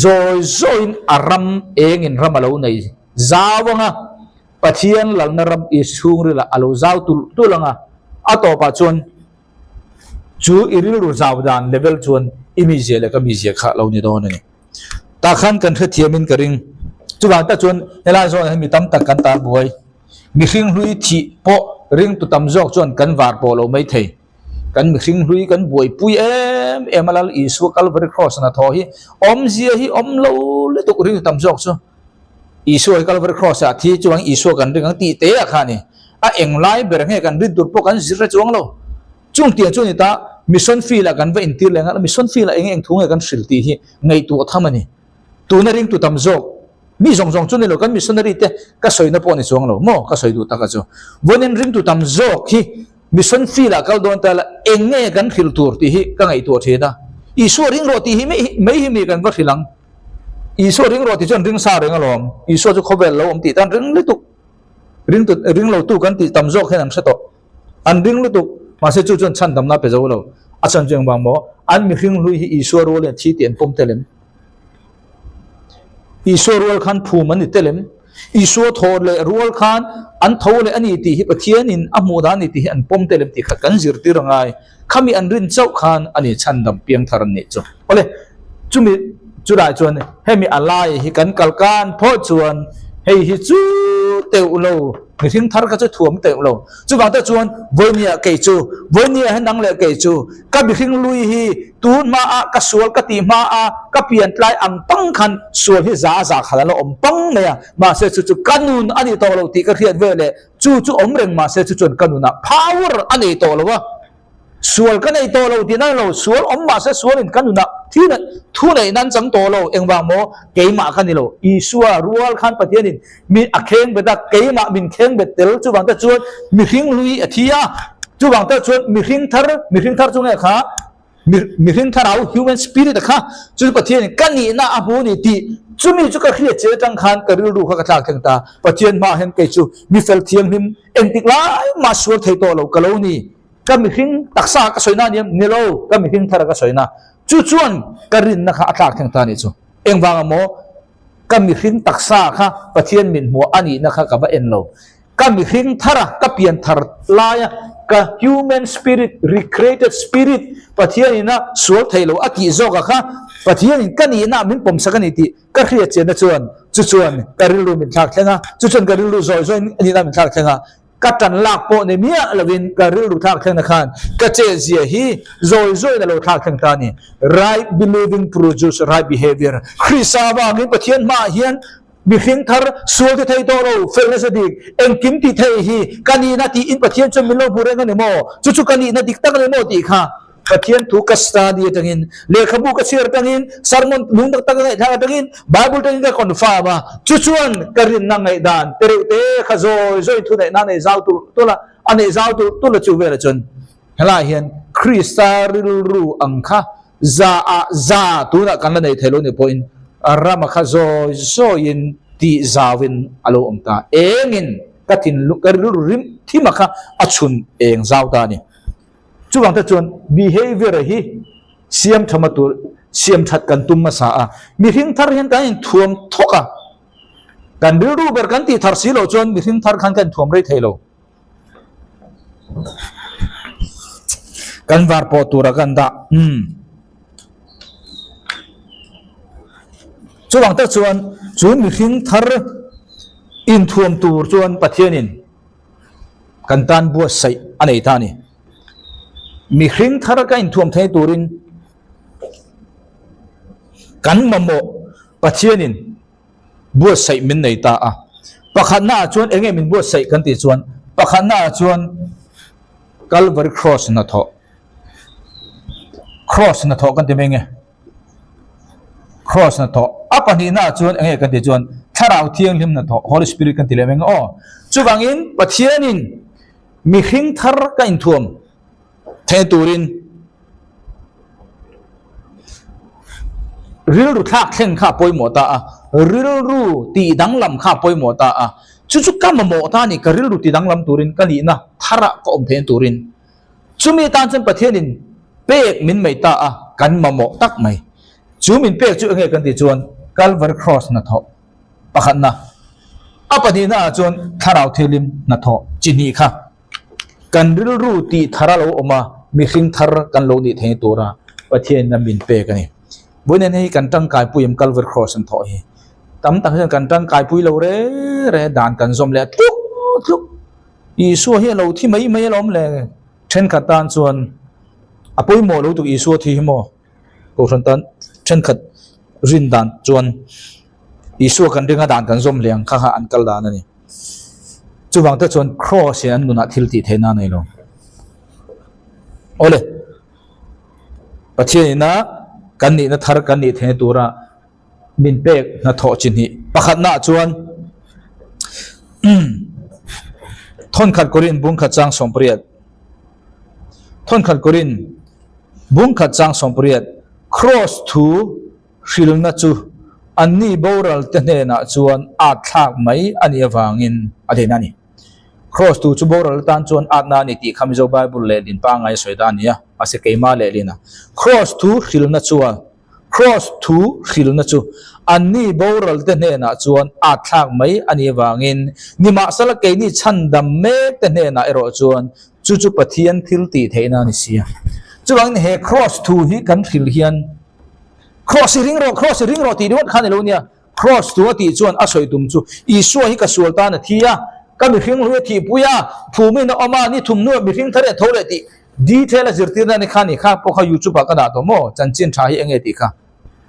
zawi zawiin a ram engin ram a lo nei zau anga, Pathian lalna ram i chhungrilah a lo zau tulh tulh anga, a tawpah chuan chu i rilru zau dan level chuan i mizia leh ka mizia kha a lo ni dawn a ni. Tah khan kan hrethiamin ka ring. Chuvang tak chuan helai zawnah hian mi tam tak kan tar buai. Mihring hlui thih pawh ringtu tam zawk chuan kan var pawh lo mai thei. Kan mihring hlui kan buaipui em em a Lal Isua Kalvari Cross hnathawh hi awmzia hi awm lo lutuk ring tam zawk chu. Isua hi Kalvari Cross ah thi chuang Isua kan ring ang tih te ah kha a ni. A englai ber nge kan rin tur pawh kan zir hre chuang lo. Chung tiang chu a ni ta, mission field ah kan va intir leh nghal a, mission field ah eng eng thu nge kan hrilh tih hi ngaihtuah tham a ni. Tuna ringtu tam zawk, mi zawng zawng chu ni lo, kan missionary te ka sawina pawh a ni chuang lo maw, ka sawi duh tak a chu. Vawiin ringtu tam zawk hi mission field ah kal dawn ta la eng nge kan hrilh tur tih hi ka ngaihtuah thin a. Isua ring rawh tih hi mai hi mi kan va hrilh ang. Isua ring rawh tih chuan ring sa reng alawm. Isua chu khawvel lo awm tih tan ring lutuk. Ringtu ring lotu kan tih tam zawk hian an hre tawh. An ring lutuk. Mahse chu chuan chhandamna pe zo lo. A chhan chu engvang maw? An mihring hlui hi Isua rual in a thi tih an pawm tel em? Isua rual khan phum an ni tel em? Isua thaw leh rual khan an tho leh a ni tih hi Pathianin a hmuh dan a ni tih hi an pawm tel em tih kha kan zirtir a ngai. Khami an rin chauh khan a ni chhandam piangthar an nih chu. Awle, chumi chulai chuan hemi a lai hi kan kal kan phawt chuan hei hi chu teuh lo, mihring thar kha chu thuam teuh lo. Chuvang te chuan vawinia kei chu, vawinia hi nang leh kei chu ka mihring lui hi tun hmaa ka sual ka tih hmaa ka pian tlai ang pang khan sual hi za za khan a la awm pang mai a, mahse chu chu ka nun a nih tawh lo tih ka hriat veleh Chu chu awm reng mahse chu chuan ka nunah power a nei tawh lo a, sual ka nei tawh lo tih nan lo, sual awm mahse sualin ka nunah thi thu neih nan chang tawh lo, engvang maw keimah ka ni lo, Isua rual khan Pathianin mi a kheng bet a, keimah min kheng bet tel, chuvang te chuan mihring hlui a thi a, chuvang te chuan mihring thar, mihring thar chu nge kha? Mihring thlarau, human spirit, a kha chu chu Pathianin ka nihna a hmu ni tih chumi chu ka hriat chian atang khan ka rilru kha ka tlak thleng ta. Pathian hmaah hian kei chu mi fel thianghlim engtik lai mah sual thei tawh lo ka lo ni. Ka mihring taksa ka sawina a ni em? Ni lo, ka mihring thara ka sawina. Chu chuan ka rinna kha a tlak thleng ta a nih chu. Engvanga maw ka mihring taksa kha Pathian min hmuh a nihna kha ka va en lo. Ka mihring thar a, ka pian thar lai a, ka human spirit, recreated spirit, Pathianin a sual thei lo a tih zawk a kha, Pathianin ka nihna ah min pawmsak a ni tih ka hriat chianna chuan, chu chuan ka rilru min thlak thleng a, chu chuan ka rilru zawi zawiin a nihna min thlak thleng a, ka tan lak pawh ni miah lovin ka rilru thlak thlengna khan ka chehzia hi zawi zawiin a lo thlak thleng ta a ni. Right believing produce right behavior. Krista avangin Pathian hmaah hian Mihring thar sual ti thei tawh lo, fel nasa dik, engkim ti thei hi ka nihna tiin Pathian chuan min lo hmu reng a ni maw? Chu chu ka nihna dik tak a ni maw tih kha Pathian thu ka study atangin, lehkhabu ka chhiar atangin, sermon nung tak tak ka ngaihthlak atangin, Bible atangin ka confirm a, chu chuan ka rinna ngaihdan te reuh te kha zawi zawiin thuneihna a nei zau tulh tulh a, a nei zau tulh tulh a chu velah chuan helaiah hian Krista rilru ang kha Za ah za tunah kan la nei thei lo nih pawhin rama kha zawi zawiin tih zauin a lo awm ta. Engin ka thinlung ka rilru rim thima kha a chhun eng zau ta a ni. Chuvang te chuan behavior hi siam thama tur siam that kan tum hmasa a, mihring thar hian kan inthuam thawk a, kan rilru ber kan tih thar si loh chuan mihring thar khan kan inthuam rei thei lo. Kan var pawh tura kan dah umm chuvang tak chuan chu mihring thar inthuam tur chuan Pathianin kan tan buatsaih a nei ta a ni. Mihring thar ka inthuam thei turin kan mamawh Pathianin buatsaih min nei ta a. Pakhatna ah chuan enge min buatsaih kan tih chuan pakhatna ah chuan Calvary Cross hnathawh Cross hnathawh kan ti mai nge Cross hnathawh a pahnihna ah chuan enge kan tih chuan Thlarau Thianghlim hnathawh Holy Spirit kan ti leh mai nge aw. Chuvangin Pathianin mihring thar ka inthuam Thei turin rilru thlak thleng kha a pawimawh ta a, rilru tih danglam kha a pawimawh ta a, chu chu ka mamawh ta a ni, ka rilru tih danglam turin ka nihna tharah ka awm theihna turin. Chumi atan chuan Pathianin pek min mai ta a, kan mamawh tak mai. Chu min pek chu enge kan tih chuan Calvary Cross hnathawh pakhatna, a pahnihna ah chuan Thlarau Thianghlim hnathawh chi hnih kha. Kan rilru tih thar a lo awm a, mihring thar kan lo nih theih tura Pathianin a min pek a ni. Vawiin hei kan tangkaipui em Calvary Cross an thawh hi. Tam tak hian kan tangkaipui lo re re dan kan zawm leh tluk tluk. Isua hi a lo thi mai mai alawm le. Thenkhat tan chuan. A pawimawh lo tuk Isua thi hi maw? Kohhran tan thenkhat rin dan chuan Isua kan ringa dan kan zawm hle ang kha kha an kal dan a ni. Chuvang te chuan Kraws in an nunah thil tih theihna a nei lo. Awle, Pathian ina kan nihna thar kan nih theihna tura min pek hnathawh chi hnih. Pakhatnaah chuan Thawnkhat Korin bungkhat chang sawmpariat Thawnkhat Korin bungkhat chang sawmpariat Kraws thu hrilna chu anni boral te hnenah chuan at thlak mai a nih avangin a theihna a ni. Kraws thu chu boral atan chuan atna a ni tih kha Mizo Bible lehlin pangngai a sawi ta a ni a, mahse keimah lehlin a Kraws thu hrilna chuan Kraws thu hrilna chu anni boral te hnenah chuan at thlak mai a nih avangin nimahsela keini chhandam mek te hnenah erawh chuan chu chu Pathian thil tih theihna a ni si a. Chuvangin he Kraws thu hi kan hril hian Kraws i ring rawh, Kraws i ring rawh tih ringawt kha a ni lo nia. Kraws thu a tih chuan a sawi tum chu Isua hi ka sual tan a thi a, ka mihring hlui a thihpui a, phumin a awm a, ni thumhnuah mihring thar hi a tho leh tih Detail a zirtirna ni kha ni kha pawh kha YouTube ah ka dah tawh maw? Chanchin tha hi enge tih kha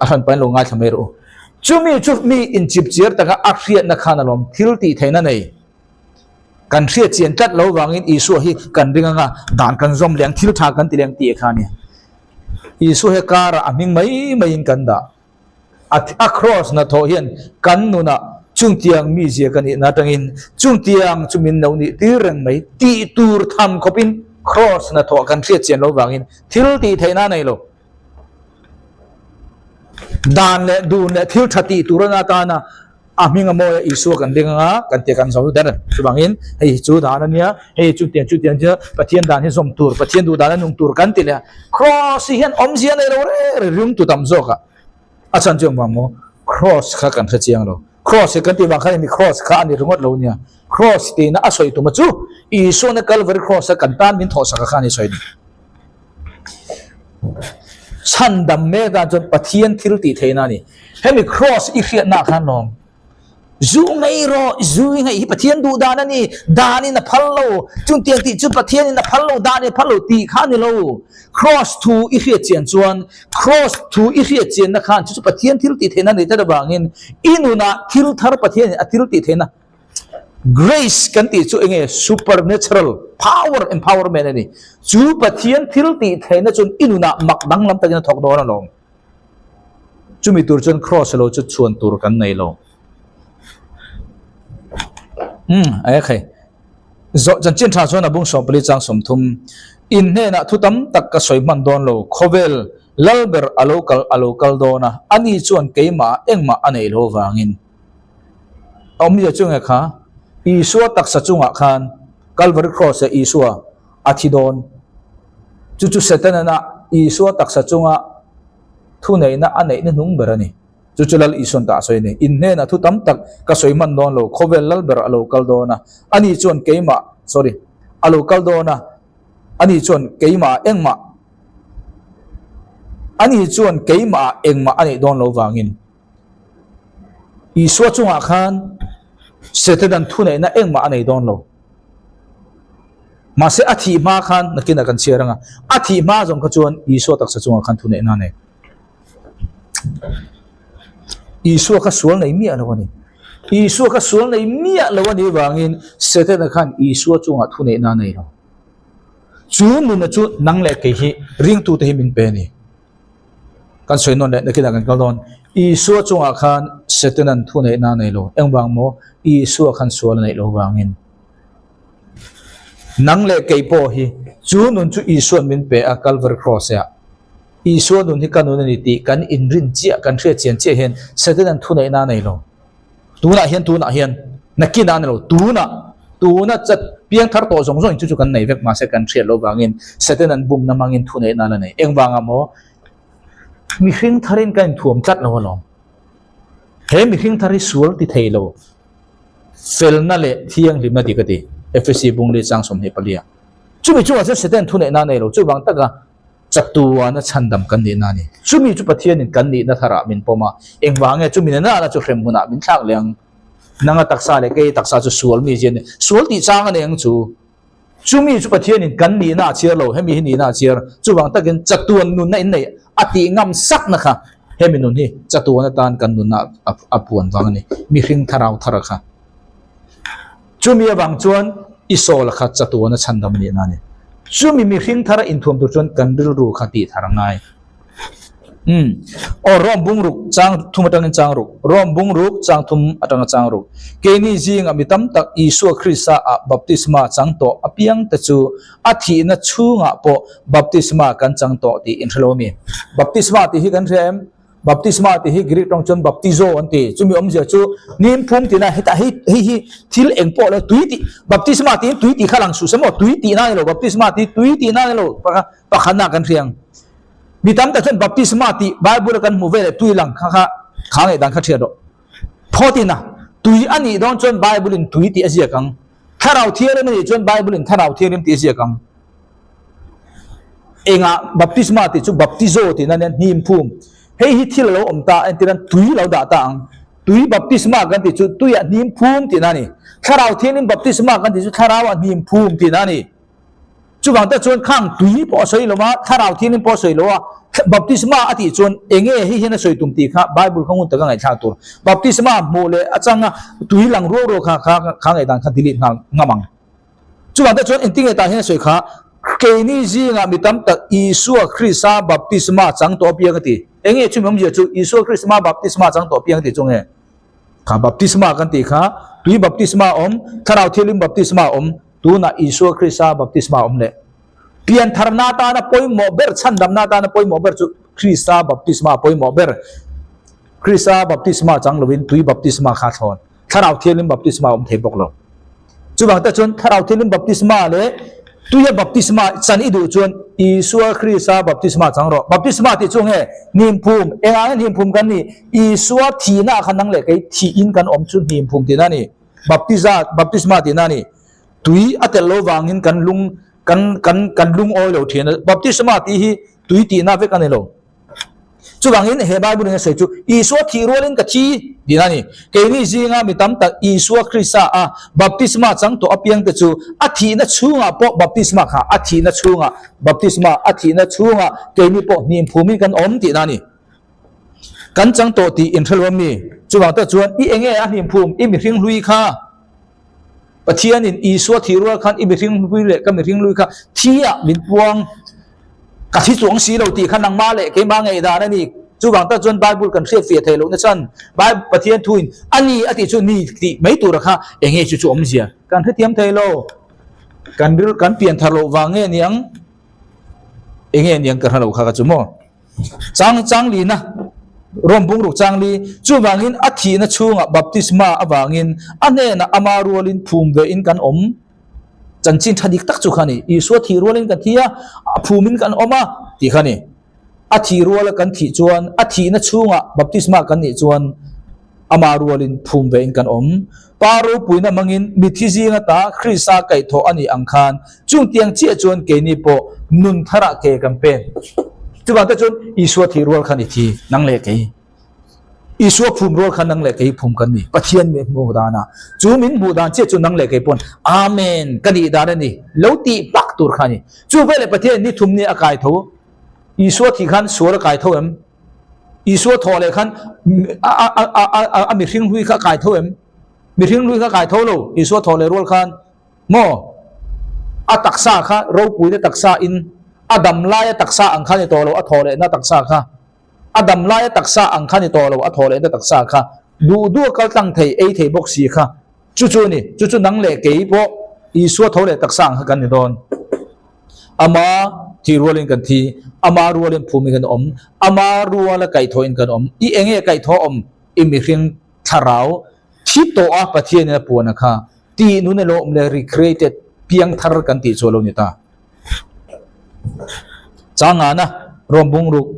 a hran pahin lo ngaithla mai rawh u. Chumi chu mi inchipchiar taka a hriatna khan alawm thil tih theihna nei. Kan hriat chian tlat lo vangin Isua hi kan ring anga dan kan zawm leh ang thil tha kan ti leh ang tih kha a ni. Isua hi karah a hming mai maiin kan dah. A kraws hnathawh hian kan nunah chungtiang mizia ka nihna atangin chungtiang chu min lo nih tir reng mai tih tur tham khawpin kraws hnathawh kan hriat chian lo vangin thil tih theihna a nei lo. Dan leh dun leh thil tha tih tur ana atana a hming a mawi a Isua kan ring anga kan tia kan zo der. Chuvangin hei hi chu dan a nia, hei hi chutiang chutiang chu Pathian dan hi zawm tur, Pathian duh dan a nung tur kan ti leh a. Kraws hi hian awmzia nei lo reng reng ringtu tam zawk a. A chhan chu engvang maw? Kraws kha kan hre chiang lo. Kraws hi kan tih vang khan hemi kraws kha a ni ringawt lo nia. Kraws tihna a sawi tuma chu Isuana Kalvari kraws a kan tan min thawhsak a kha a ni sawi ni. Chhandam mek dan chuan Pathian thil tih theihna a ni. Hemi kraws i hriatna khan lawm. Zu ngei rawh, zu i ngeih hi Pathian duh dan a ni, danin a phal lo, chungtiang tih chu Pathianin a phal lo, danin a phal lo tih kha a ni lo. Kraws thu i hriat chian chuan, kraws thu i hriat chianna khan chu chu Pathian thil tih theihna a ni tlat avangin i nunah thil thar Pathianin a thil tih theihna Grace kan tih chu enge supernatural power empowerment a ni. Chu Pathian thil tih theihna chuan i nunah mak danglam takin a thawk dawn alawm. Chumi tur chuan cross lo chu chhuan tur kan nei lo. Umm a khai. Zawh chanchin tha chuan a bung 14 chang 30 in hnenah thu tam tak ka sawi hman dawn lo khawvel lalber a lo kal a lo kal dawn a ani chuan keimah engmah a nei lo vangin A awmzia chu nge kha? Isua taksa chungah khan Calvary Cross-ah Isua a thi dawn. Chu chu Setana Isua taksa chunga thuneihna a neihna hnung ber a ni. Chu chu Lal Isuan tah a sawi a ni. In hnenah thu tam tak ka sawi hman dawn lo, khawvel lal ber a lo kal dawn a, ani chuan keimah, sorry, a lo kal dawn a, ani chuan keimah engmah, ani chuan keimah engmah a neih dawn lo vangin. Isua chungah khan Setanan thuneihna engmah a nei dawn lo. Mahse a thih hma khan nakinah kan chhiar anga a thih hma zawng kha chuan Isua taksa chungah khan thuneihna a nei. Isua kha sual nei miah lo a ni. Isua kha sual nei miah lo a nih vangin Setana khan Isua chungah thuneihna a nei lo. Chu nuna chu nang leh kei hi ringtute hi min pe a ni. Kan sawi nawn leh nakinah kan kal dawn. Isua chungah khan Setanan thu neihna a nei lo. Engvang maw? Isua khan sual a neih lo vangin. Nang leh kei pawh hi chu nun chu Isua'n min pe a Calvary Cross-ah. Isua nun hi ka nun a ni tih kan inrin chiah, kan hriat chian chiah hian Setanan thu neihna a nei lo. Tunah hian, tunah hian, nakinah a ni lo, tunah, tuna chat piang thar tawh zawng zawngin chu chu kan nei vek mahse kan hriat loh vangin Satan an bumna hmangin thuneihna la nei. Engvangah maw? Mihring tharin ka inthuam tlat lo alawm. He mihring thar hi sual ti thei lo, felna leh thianghlimna tih ka ti, Efesi bungli chang 24. Chumi chungah chuan Satan thuneihna a nei lo, chuvang taka Chatuana chhandam kan nihna a ni. Chumi chu Pathianin kan nihna tharah min pawm a, engvang nge chumi nana chu hrem hunah min thlak leh ang? Nanga taksa leh kei taksa chu sual mi zia a ni. Sual tih chang a nei ang chu. Chumi chu Pathianin kan nihna a chhiar lo, hemi hi nihna a chhiar. Chuvang takin chatuan nunna in nei a tih ngam sakna kha hemi nun hi chatuan atan kan nunna a puan vang a ni, mihring thlarau thar kha. Chumi avang chuan i sawla kha chatuan a chhandam nihna a ni. Chumi mihring thara inthuam tur chuan kan rilru kha tih thar a ngai. Umm. Aw Rom bungruk chang thum atangin chang ruk. Rom bungruk chang thum atanga chang ruk. Keini zingah mi tam tak Isua Krista ah baptisma chang tawh apiang te chu a thihna chhungah pawh baptisma kan chang tawh tih in hre lo a mi? Baptisma tih hi kan hria em? Baptisma tih hi Greek tawng chuan baptizo an ti. Chumi awmzia chu nimphum tihna hetah hei hei hi thil eng pawh lo tui tih baptisma tiin tui tih kha lang suh se maw? Tui tihna a ni lo baptisma tih tui tihna a ni lo pakhatna kan hria ang. Mi tam tak chuan baptisma tih Bible a kan hmu veleh tui lang kha kha kha ngaihdan kha thiat rawh. Phawtin a, tui a nih dawn chuan Bible in tui tih a ziak ang. Thlarau Thianghlim a nih chuan Bible in Thlarau Thianghlim tih a ziak ang. Engah baptisma tih chu baptizo tihna nia hnim phum. Hei hi thil a lo awm ta entir an tui lo dah ta ang. Tui baptisma kan tih chu tuiah hnim phum tihna a ni. Thlarau Thianghlim baptisma kan tih chu thlarauah hnim phum tihna a ni. Chuvang te chuan khang tui pawh a sawi lo a, thlarau thianghlim pawh a sawi lo a, baptisma a tih chuan eng nge hei hian a sawi tum tih kha Bible kha ngun taka ngaihthlak tur. Baptisma hmuh leh a changa tui lang ruau ruau kha kha kha ngaihdan kha delete nghal ngam ang. Chuvang te chuan engtin nge tah hian a sawi kha, Keini zingah mi tam tak Isua Krista baptisma chang tawh apiang a ti. Eng nge chumi awmzia chu Isua Krista baptisma chang tawh apiang a tih chu nge? Kha baptisma kan tih kha tui baptisma a awm, thlarau thianghlim baptisma a awm, tunah Isua Krista baptisma a awm leh. Piantharna atana pawimawh ber, chhandamna atana pawimawh ber chu Krista baptisma a pawimawh ber. Krista baptisma chang lovin tui baptisma kha a thlawn. Thlarau Thianghlim baptisma a awm thei bawk lo. Chuvang te chuan Thlarau Thianghlim baptisma leh tuia baptisma chan i duh chuan Isua Krista baptisma chang rawh. Baptisma tih chu nge hnimphum, engah nge hnimphum kan nih? Isua thihna ah khan nang leh kei thihin kan awm chu hnimphum tihna a ni. Baptiza, baptisma tihna a ni. Tui a tel lo vangin kan lung, kan, kan, kan lungawi lo thin a. Baptisma tih hi tui tihna vek a ni lo. Chuvangin he Bible in a sawi chu Isua thih rualin ka thi tih a ni. Keini zinga mi tam tak Isua Krista a baptisma chang tawh apiangte chu a thihna chhungah pawh baptisma kha a thihna chhungah baptisma a thihna chhungah keini pawh hnim phumin kan awm tihna a ni. Kan chang tawh tih in hre lo ami? Chuvang tak chuan i enge a hnim phum i mihring hlui kha? Pathianin Isua thih rual khan i mihring hlui leh ka mihring hlui kha thi-ah min puang. Ka thi chuang si lo tih kha nangmah leh keimah ngaihdan a ni. Chuvang tak chuan Bible kan hriat fiah theih lohna chhan Bible Pathian thuin a ni a tih chu ni tih mai tura kha eng nge chu chu awmzia kan hrethiam thei lo. Kan ril kan pian thar loh vang nge niang eng nge niang ka hre lo kha ka chu maw. Chang chang lina Rom bungruk chang li chuvangin a thihna chhungah baptisma avangin a hnenah ama rualin phum vein kan awm. Chanchin tha dik tak chu kha a ni. Isua thih rualin kan thi a, a phumin kan awm a tih kha a ni. A thih ruala kan thih chuan, a thihna chhungah baptisma kan nih chuan ama rualin phum vein kan awm. Pa ropuina hmangin mithi zinga ta Krista kaihthawh a nih ang khan chungtiang chiah chuan keini pawh nun tharah ke kan pen. Chuvangte chuan Isua thih rual khan i thi, nang leh kei. Isua phum rual kha nang leh kei phum kan ni. Pathian min hmuh danah. Chu min hmuh dan chiah chu nang leh kei pawn Amen ka nih dan a ni. Lo tih bak tur kha a ni. Chu veleh Pathian ni thum ni a kai tho. Isua thih khan sual a kai tho em? Isua thawh leh khan a mihring hlui kha a kai tho em? Mihring hlui kha a kai tho lo. Isua thawh leh rual khan maw a taksa kha ropuina taksa in a dam laia taksa ang kha ni tawh lo a thawh lehna taksa kha. A dam laia taksa ang kha ni tawh lo, a thaw lehna taksa kha duh duh a kal tlang thei, ei thei bawk si kha chu chu a ni. Chu chu nang leh kei pawh Isua tho leh taksa ang kha kan ni dawn. Ama thih rualin kan thi, ama rualin phumin kan awm, ama ruala kaihthawhin kan awm. I enge kaihthawh awm? I mihring thlarau thi tawh a Pathianin a puan a kha tih nun elo awm leh recreated, piangthar kan tih chu a lo ni ta. Changana rawn bungruk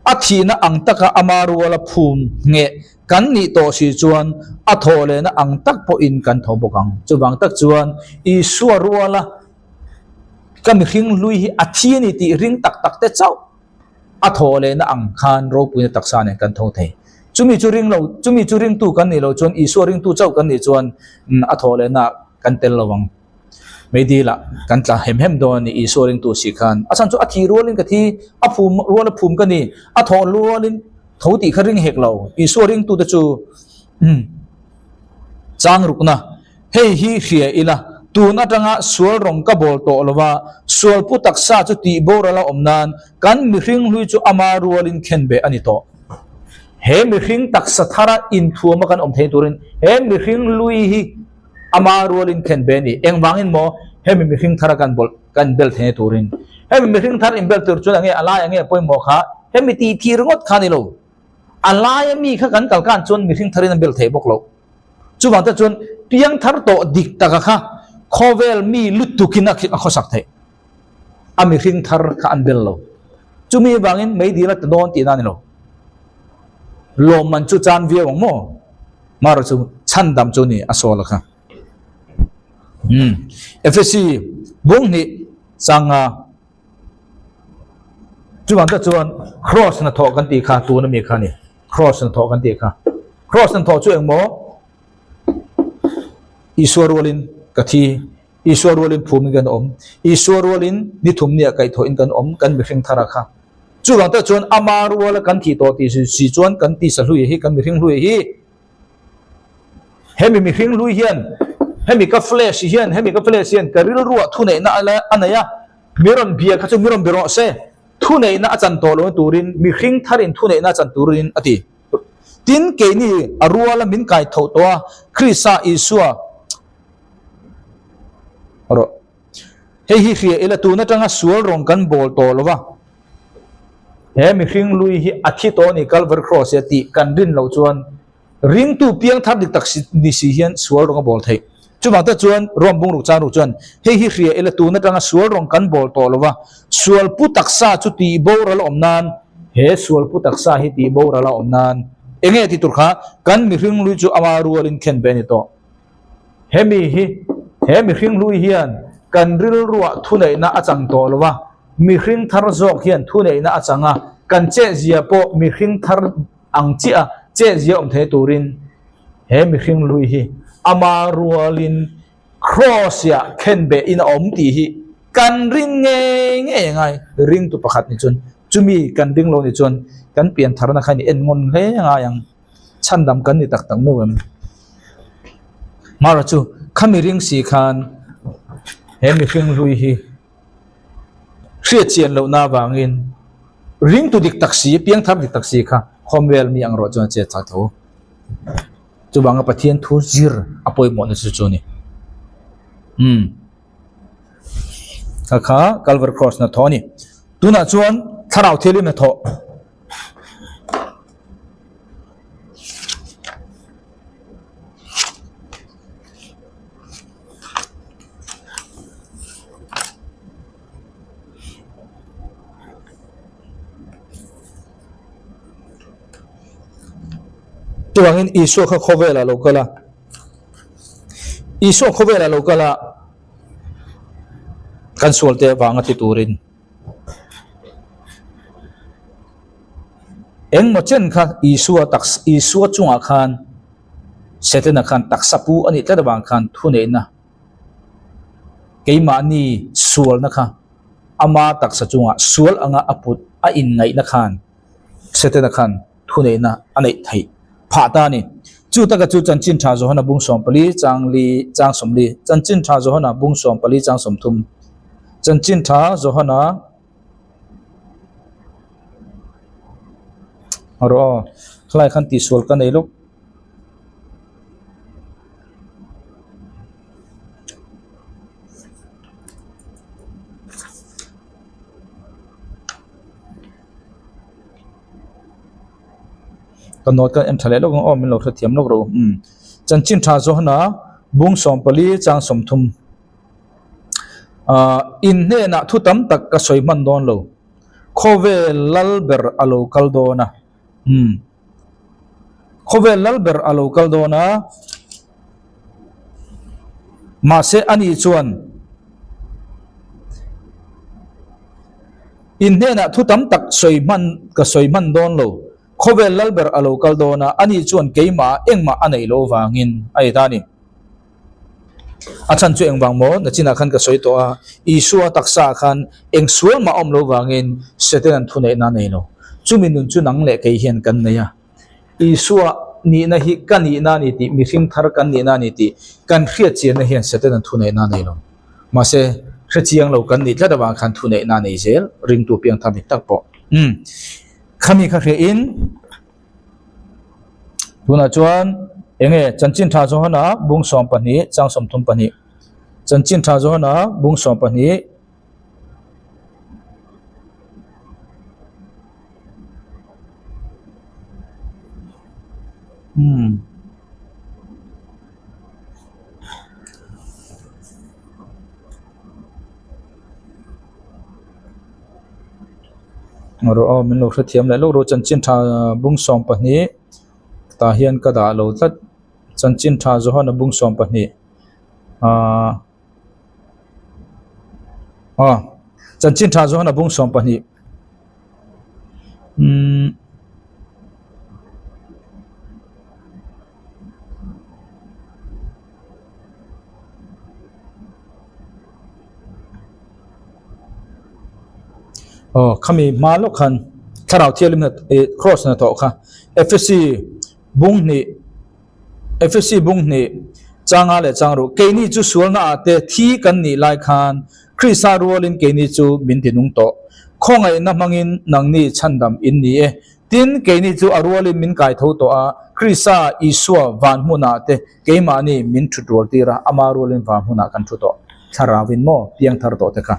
a thihna ang taka ama ruala phum ngheh kan nih tawh si chuan a thawh lehna ang tak pawhin kan tho bawk ang. Chuvang tak chuan Isua ruala ka mihring hlui hi a thi a ni tih ring tak tak te chauh a thawh lehna ang khan ropuina taksa nen kan tho thei. Chumi chu ring lo, chumi chu ringtu kan nih loh chuan Isua ringtu chauh kan nih chuan a thawh lehna kan tel lo ang. Meidil ah kan tla hem hem dawn a ni Isua ringtu si khan. A chhan chu a thih rualin ka thi, a phum rual a phum ka ni, a thawh rualin tho tih kha ring hek lo. Isua ringtute chu umm chang rukna hei hi hria ila, tun atanga sual rawng ka bawl tawh lova, sual pu taksa chu tih boral a awm nan kan mihring hlui chu ama rualin khen beh a ni tawh. He mihring taksa thara inthuama kan awm thei turin he mihring hlui hi Ama rualin khen ve a ni. Engvangin maw hemi mihring thara kan bawlh kan bel thei turin. Hemi mihring thar inbel tur chuan enge a lai enge pawimawh kha hemi tih thih ringawt kha a ni lo. A laia mi kha kan kal kan chuan mihring tharin an bel thei bawk lo. Chuvang te chuan piang thar tawh dik taka kha khawvel mi lutukin a khawsak theih. A mihring thar kha an bel lo. Chumi avangin meidil a ta dawn tihna a ni lo. Lawmman chu chan viau ang maw? Mara chu chhandam chu ni a sawl a kha. Umm Efesi bung hnih changa chuvang te chuan cross hna thawh kan tih kha tun ami kha ni cross hna thawh kan tih kha cross hna thawh chu engmaw Isua rualin ka thi Isua rualin phumin kan awm. Isua rualin ni thum nia kaihthawhin kan awm, kan mihring thara kha. Chuvang tak chuan ama ruala kan thih tawh tih si chuan kan tisa hlui hi, kan mihring hlui hi, hemi mihring hlui hian, hemi ka flesh hian, hemi ka flesh hian ka rilruah thuneihna a nei a, mi rawn bia kha chu mi rawn be rawh se, thuneihna a chan tawh lohna turin, mihring tharin thuneihna a chan turin a ti. Tin, keini a ruala min kaithoh tawh a, Krista Isua, Rawh. Hei hi hria ila tun atanga sual rawng kan bawl tawh lo va. He mihring lui hi a thi tawh a ni Calvary Cross ia tih kan rin loh chuan ringtu piang thar dik tak ni si hian sual rawng a bawl theih. Chuvang te chuan Rom bungruk chang ruk chuan hei hi hria ila tun atanga sual rawng kan bawl tawh lo va, sual pu taksa chu tih boral a awm nan he sual pu taksa hi tih boral a awm nan enge ti tur kha kan mihring lui chu ama rualin khen ve a ni tawh. Hemi hi, he mihring hlui hian kan rilruah thuneihna a chang tawh lo a, mihring thar zawk hian thuneihna a chang a, kan chehzia pawh mihring thar ang chiah a chehzia awm thei turin he mihring hlui hi ama rualin Cross-ah khenbehin a awm tih hi kan ring ngei ngei a ngai. Ringtu pakhat ni chuan chumi kan ring lo ni chuan kan piantharna kha ni en ngawn hle a ngai ang. Chhandam kan ni tak tak nu em? Mara chu khami ring si khan he mihring hlui hi hriat chian lohna avangin ringtu dik tak si, piangthar dik tak si kha khawmvel mi ang rawh chuan a chet chak tho. Chuvanga Pathian thu zir a pawimawhna chu chu a ni. Umm. Kha kha Calvary Cross hnathawh a ni. Tunah chuan Thlarau Thianghlim hnathawh. Chuvangin Isua kha khawvelah lo kal a, Isua khawvelah lo kal a, kan sualte avanga thi turin. Engmaw chen kha Isua taksa Isua chungah khan Setana khan taksa pu a nih tlat avang khan thuneihna keimahni sualna kha ama taksa chungah sual anga a put a inngaihna khan Setana khan thuneihna a neih theih phah ta a ni. Chu taka chu Chanchin Tha Johana bung 14 chang li chang 40 Chanchin Tha Johana bung 14 chang 30 Chanchin Tha Johana Rawh aw khalai khan tihsual ka nei lawk. Ka note ka en tha leh lawk ang aw min lo hrethiam lawk rawh u umm chanchin tha zawhna bung 14 chang 30 ah in hnenah thu tam tak ka sawi hman dawn lo khawvel lal ber a lo kal dawn a umm khawvel lal ber a lo kal dawn a mahse ani chuan In hnenah thu tam tak sawi hman ka sawi hman dawn lo. Khawvel lalber a lo kal dawn a, ani chuan keimah engmah a neih loh vangin a ti ta a ni. A chhan chu engvang maw? Nachinah khan ka sawi tawh a, Isua taksaah khan eng sual mah awm lo vangin Setanan thuneihna a nei lo. Chumi nun chu nang leh kei hian kan nei a. Isua nihna hi ka nihna a ni tih, mihring thar kan nihna a ni tih kan hriat chianna hian Setanan thuneihna a nei lo. Mahse, hre chiang lo kan nih tlat avang khan thuneihna a nei zel, ringtu piangthar dik tak pawh. Umm. Khami kha hriain tunah chuan enge chanchin tha Johana bung 12 chang 32 chanchin tha Johana bung 12 umm Rawh aw min lo hrethiam leh lawk rawh chanchin tha bung 12 tah hian ka dah lo tlat chanchin tha Johana bung 12 ahh aw chanchin tha Johana bung 12 umm. Aw khami hma lawk khan thlarau thianghlim hna ih cross hnathawh kha Efesi bung hnih Efesi bung hnih changa leh chang ruh keini chu sualna ah te thi kan nih lai khan Krista rualin keini chu min ti nung tawh khawngaihna hmangin nangni chhandam in ni e Tin, keini chu a rualin min kai tho tawh a, Krista Isua van hmunah te keimahni min thut rual tir a, ama rualin van hmunah kan thu tawh. Thlarauvin maw piang thar tawh te kha.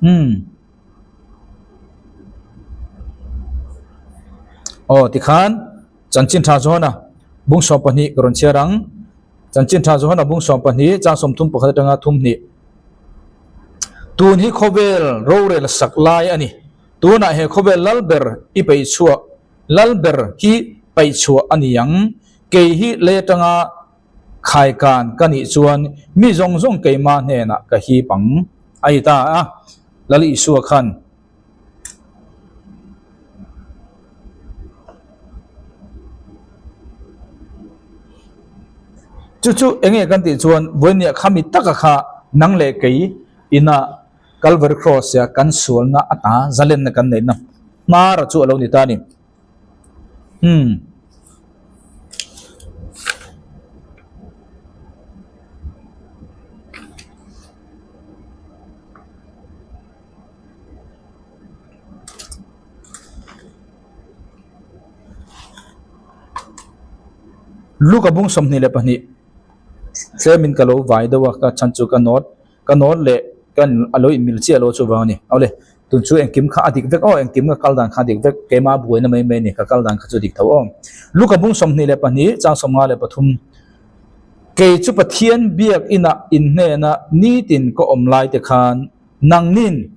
Umm. Aw, tikhan chanchin tha Johana bung 12 ka rawn chhiar ang. Chanchin tha Johana bung 12 chang 31 atanga 32. Tun hi khawvel rorel sak lai a ni. Tunah he khawvel lal ber i peih chhuah, lal ber hi paih chhuah a ni ang. Kei hi lei atanga khaikan ka nih chuan mi zawng zawng keimah hnenah ka hip ang, a ti ta a. Lal Isua khan. Chu chu enge kan tih chuan vawinia khami taka kha nang leh kei ina Calvary Cross a kan sualna ata zalenna kan neihna hmara chu a lo ni ta a ni. Umm. Luka bung 22 tlemin ka lo vai deuh a ka chhan chu ka note Ka nawn leh kan a lo inmil chiah lo chuvang a ni. Awle, tun chu engkim kha a dik vek aw, engkim ka kal dan kha a dik vek, keimah buaina mai mai a ni, ka kal dan kha chu a dik tho aw. Luka bung 22, chang 53, Kei chu Pathian biak inah inhnena nitin ka awm lai te khan nangnin,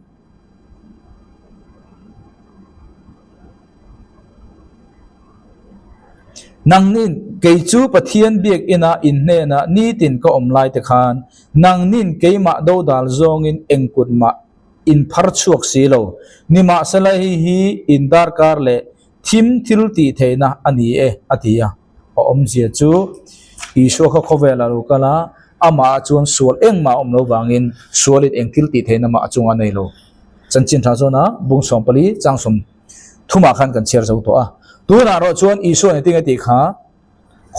Nangnin, kei chu Pathian biakina in hnenah nitin ka awm lai te khan, nangnin keimah dodal zawngin eng kut mah in phar chhuak si lo. Nimahsela hei hi in darkar leh thim thil tih theihna a ni e, a ti a. A awmzia chu Isua kha khawvelah lo kal a, amah chuan sual engmah a awm lo vangin sualin eng thil tih theihna mah a chungah a nei lo. Chanchin tha zawna bung 14 chang 30 ah khan kan chhiar zo tawh a. Tunah erawh chuan Isua nih tinge tih kha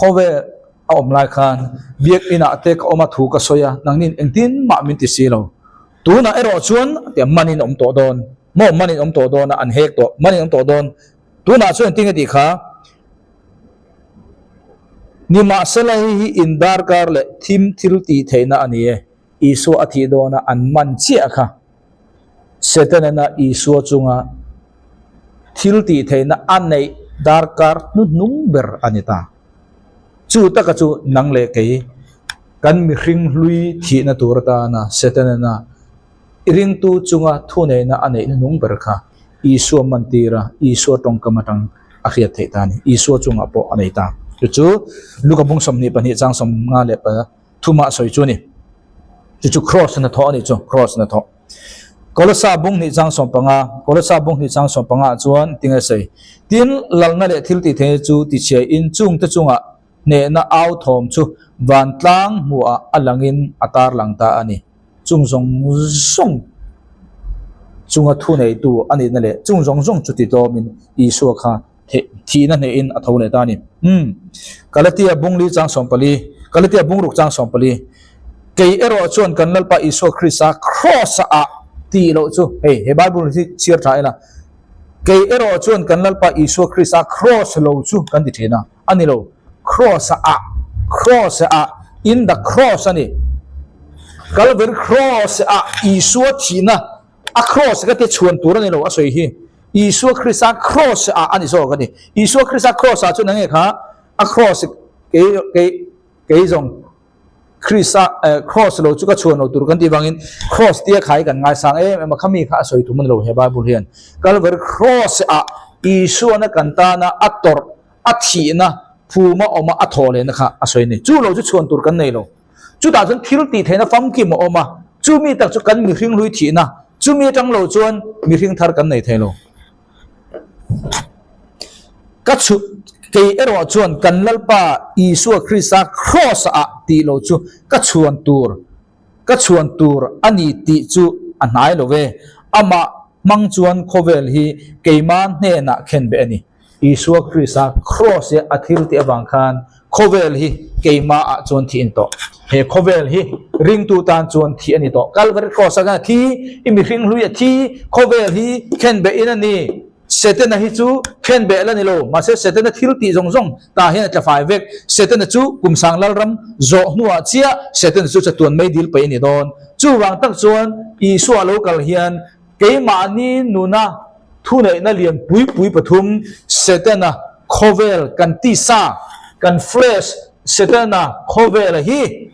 khawvel a awm lai khan biakinah te ka awm a thu ka sawi a, nangnin engtin mah min ti si lo. Tunah erawh chuan a manin awm tawh dawn maw manin awm tawh dawn a an hek tawh manin awm tawh dawn. Tunah chuan engtin nge tih kha Nimahsela hei hi in darkar leh thim thil tih theihna a ni e. Isua a thih dawna an man chiah kha Setana Isua chunga thil tih theihna a neih darkar hnuhnung ber a ni ta. Chu taka chu nang leh kei kan mihring hlui thihna tur atana Setana I ringtu chunga thuneihna a neih nung ber kha Isua mantir a, Isua tawngkam atang a hriat theih ta a ni. Isua chungah pawh a nei ta. Chu chu Luka bung 22 chang 53 a sawi chu a ni. Chu chu cross hnathawh a nih chu, cross hnathawh. Kolosa bung hnih chang 15, Kolosa bung hnih chang 15 ah chuan tinge sawi? Tin, lalna leh thil tih theihna chu tichhiaiin chungte chungah. hnehna au thawm chu vantlang hmuhah a langin a tarlang ta a ni. Chung zawng zawng chunga thuneitu a nihna leh chung zawng zawng chu titlawmin Isua kha thihna hnehin a tho leh ta a ni. Umm. Galatia bungli chang 14, Galatia bungruk chang 14, Kei erawh chuan kan Lalpa Isua Krista Kraws-ah tih loh chu, hei he Bible hi chhiar tha ila, Kei erawh chuan kan Lalpa Isua Krista Kraws lo chu kan ti thin a, a ni lo, Kraws-ah, Kraws-ah, in the cross a ni. Calvary Kraws-ah Isua thihna, a Kraws ka ti chhuan tur a ni lo a sawi hi. Isua Krista Kraws-ah a ni zawk a ni. Isua Krista Kraws-ah chuan enge kha a Kraws kei kei kei zawng Krista Kraws lo chu ka chhuan lo tur kan tih vangin Kraws tia khai kan ngaisang em em a, khami kha a sawi tum a ni lo he Bible hian. Calvary Kraws-ah Isuana kan tana a tawrh, a thihna, phuma awma a thawh lehna kha a sawi a ni. Chu lo chu chhuan tur kan nei lo. Chutah chuan thil tih theihna famkim a awm a, chumi tak chu kan mihring hlui thihna, chumi atang lo chuan mihring thar kan nei thei lo. Ka chhu, kei erawh chuan kan Lalpa Isua Krista Kraws-ah tih lo chu ka chhuan tur, ka chhuan tur a ni tih chu a hnai lo ve. Amah hmang chuan khawvel hi keima hnenah khenbeh a ni. Isua Krista Kraws-a a thil tih avang khan khawvel hi keimahah chuan thih a ni tawh. He khawvel hi ringtu tan chuan thih a ni tawh. Kalvari Kraws-a khan a thi, i mihring hlui a thi, khawvel hi khenbehin a ni. Setana hi chu khenbeh la ni lo, mahse Setana thil tih zawng zawng tah hian a tla fai vek. Setana chu Kumsang Lalram zawh hnuah chiah Setana chu chatuan mei dil paih a ni dawn. Chuvang tak chuan Isua lo kal hian Keimahni nuna thuneihna lian pui pui pathum, Setana khawvel kan tisa, kan flesh, Setana khawvela hi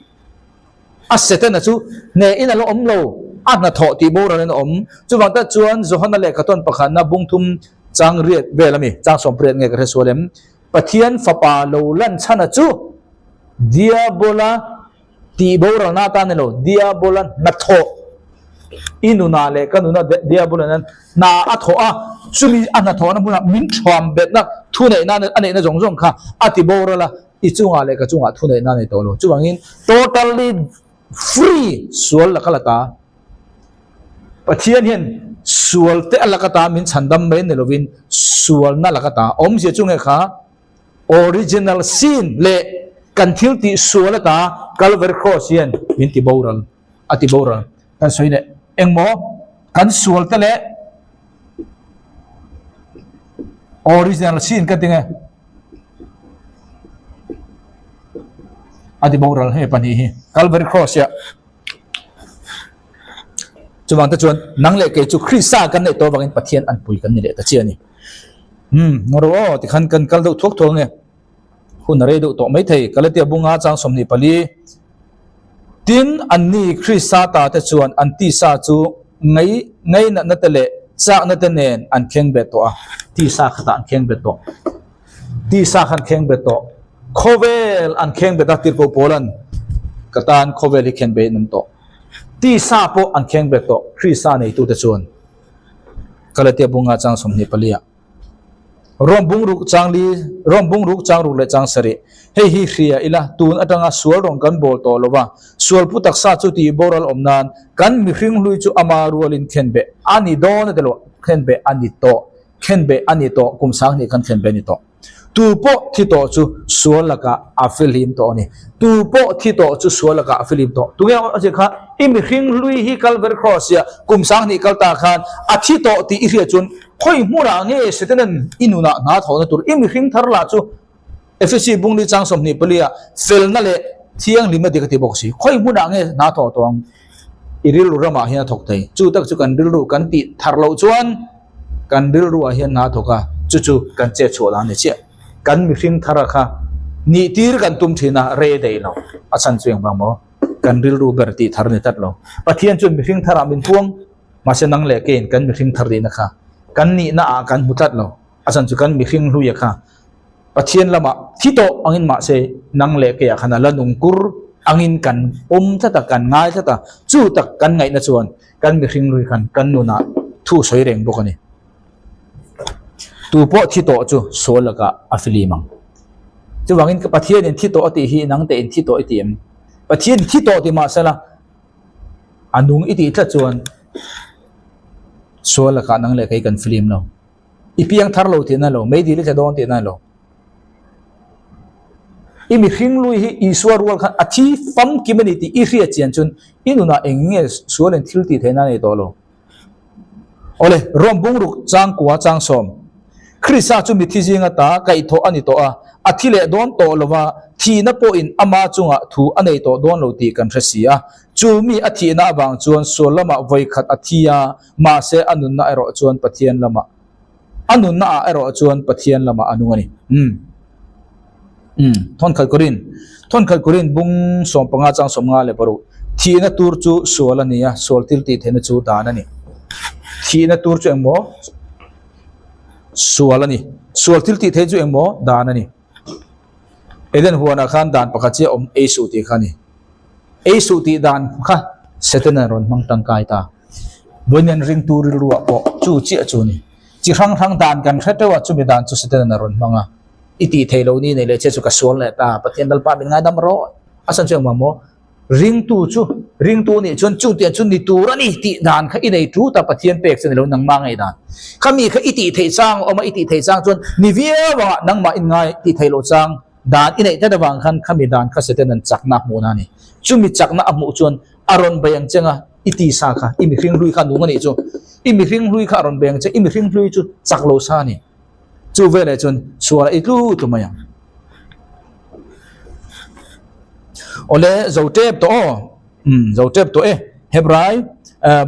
a Setana chu hnehin a la awm lo, a hnathawh tih boralin a awm. Chuvang tak chuan Johana lehkha tawn pakhatna bungthum chang riat vel a mi, chang sawmriat nge ka hre sual em? Pathian fapa lo lan chhana chu Diabola Tih boralna atan ni lo, Diabola hnathawh i nunah leh ka nuna Diabola nan hna a thawh a, chumi a hnathawhna hmunah min thuam betna thuneihna a neihna zawng zawng kha a ti boral a, i chungah leh ka chungah thuneihna a nei tawh lo. Chuvangin totally free sual laka la ta. Pathian hian sual te a laka ta min chhandam mai ni lovin sualna laka ta awmzia chu nge kha Original sin leh kan thil tih sual ata Calvary Cross hian min ti boral, a ti boral. Kan sawi leh engmaw kan sual te leh original sin ka ti nge a ti boral hei pahnih hi Calvary Cross hiah chuvang te chuan nang leh kei chu Krista kan neih tawh avangin Pathian anpui kan ni leh ta chiah a ni. Umm, ngaw aw, tikhan kan kal deuh thuak thuak ange. Hun a rei deuh tawh maithei, Galatia bunga chang 24. Tin, anni Krista ta te chuan an tisa chu ngei ngeinatna te leh chakna te nen an kheng bet tawh a, tisa khatah an kheng bet tawh. Tisa kha an kheng bet tawh. Khawvel an kheng bet a, Tirhkoh Paula'n ka tan khawvel hi khen beiin an awm tawh. Tisa pawh an kheng bet tawh, Krista neitute chuan. Galatia bunga chang 24 ah Rom bung ruk chang li Rom bung ruk chang ruk leh chang sarih Hei hi hria ila tun atanga sual rawng kan bawl tawh lo va, sual pu taksa chu tih boral awm nan kan mihring hlui chu ama rualin khenbeh a ni dawn a ti lo, khenbeh a ni tawh, khenbeh a ni tawh, kum sanghnih khan khenbeh a ni tawh. Tu pawh thi tawh chu sual lakah a fihlim tawh a ni. Tu pawh thi tawh chu sual lakah a fihlim tawh. Tunge a zir kha i mihring hlui hi Calvary Cross ia kum 2000 kal ta khan a thi tawh tih i hriat chuan khawi hmunah nge Setanan i nunah hna thawhna tur i mihring thar lah chu Efesi bungli chang 24 ah felna leh thianghlimna dik a ti bawk si. Khawi hmunah nge hna thawh tawh ang i rilru ramah hian a thawk thei. Chu tak chu kan rilru kan tih thar loh chuan Kan rilruah hian hna thawk a, chu chu kan chet chhuah dan a ni chiah. Kan mihring thara kha nih tir kan tum thin a, rei daih lo. A chhan chu engvang maw? Kan rilru ber tih thar a ni tlat lo. Pathian chuan mihring tharah min puang, mahse nang leh keiin kan mihring thar nihna kha kan nihna ah kan hmu tlat lo. A chhan chu kan mihring hluia kha Pathian lamah thi tawh angin mahse nang leh keiah khan a la nung kur angin kan pawm tlat a, kan ngai tlat a, chu tak kan ngaihna chuan kan mihring lui khan kan nunah thu sawi reng bawk a ni. Tu pawh thi tawh chu sual lakah a filim ang. Chuvangin ka Pathianin thi tawh a tih hi nang tein thi tawh i ti em? Pathian thi tawh ti mah sela a nung i tih tlat chuan sual lakah nang leh kei kan flim lo. I piang thar lo tihna lo, meidil i tla dawn tihna lo. I mihring lui hi Isua rual khan a thi famkim a ni tih i hriat chian chuan i nunah eng nge sualin thil tih theihna a nei tawh lo. Awle, Rom bungruk changkua changsawm. Krista chu mithi zinga ta kaihthawh a ni tawh a, a thi leh dawn tawh lo va, thihna pawhin ama chungah thu a nei tawh dawn lo tih kan hre si a. Chu mi a thihna avang chuan sual lamah vawikhat a thi a, mahse a nunna erawh chuan Pathian lamah a nunna ah erawh chuan Pathian lamah a nung a ni. Umm. Umm. Thawnkhat Korin Thawnkhat Korin bung 15 chang 56 Thihna tur chu sual a ni a, sual thil tih theihna chu dan a ni. Thihna tur chu engmaw? Sual a ni. Sual thil tih theih chu engmaw? Dan a ni. Eden huanah khan dan pakhat chiah awm ei suh tih kha a ni. Ei suh tih dan kha Setana rawn hmang tangkai ta. Vawiin ringtu rilruah pawh chu chiah chu a ni. Chi hrang hrang dan kan hre teuh a, chumi dan chu Setana rawn hmang a. I tih theih loh ni nei leh che chu ka sual leh ta, Pathian Lalpa min ngaidam rawh. A chhan chu engmah maw? Ringtu chu ringtu nih chuan chutiang chu ni tur a ni tih dan kha i nei tut a, Pathian pek chu ni lo nangmah ngaih dan. Khami kha i tih theih chang a awm a, i tih theih chang chuan ni viau anga nangmah in ngai tih theih loh chang dan i neih tlat avang khan khami dan kha Satan an chakna a hmuhna a ni. Chumi chakna a hmuh chuan a rawn bei ang cheng a, i tisa kha, i mihring hlui kha a nung a nih chu. I mihring hlui kha a rawn bei ang che, i mihring hlui chu chak lo sa a ni. Chu veleh chuan sual a i tlu tlu mai ang. Awle zo tep tawh aw. Um zo tep tawh e. Hebrai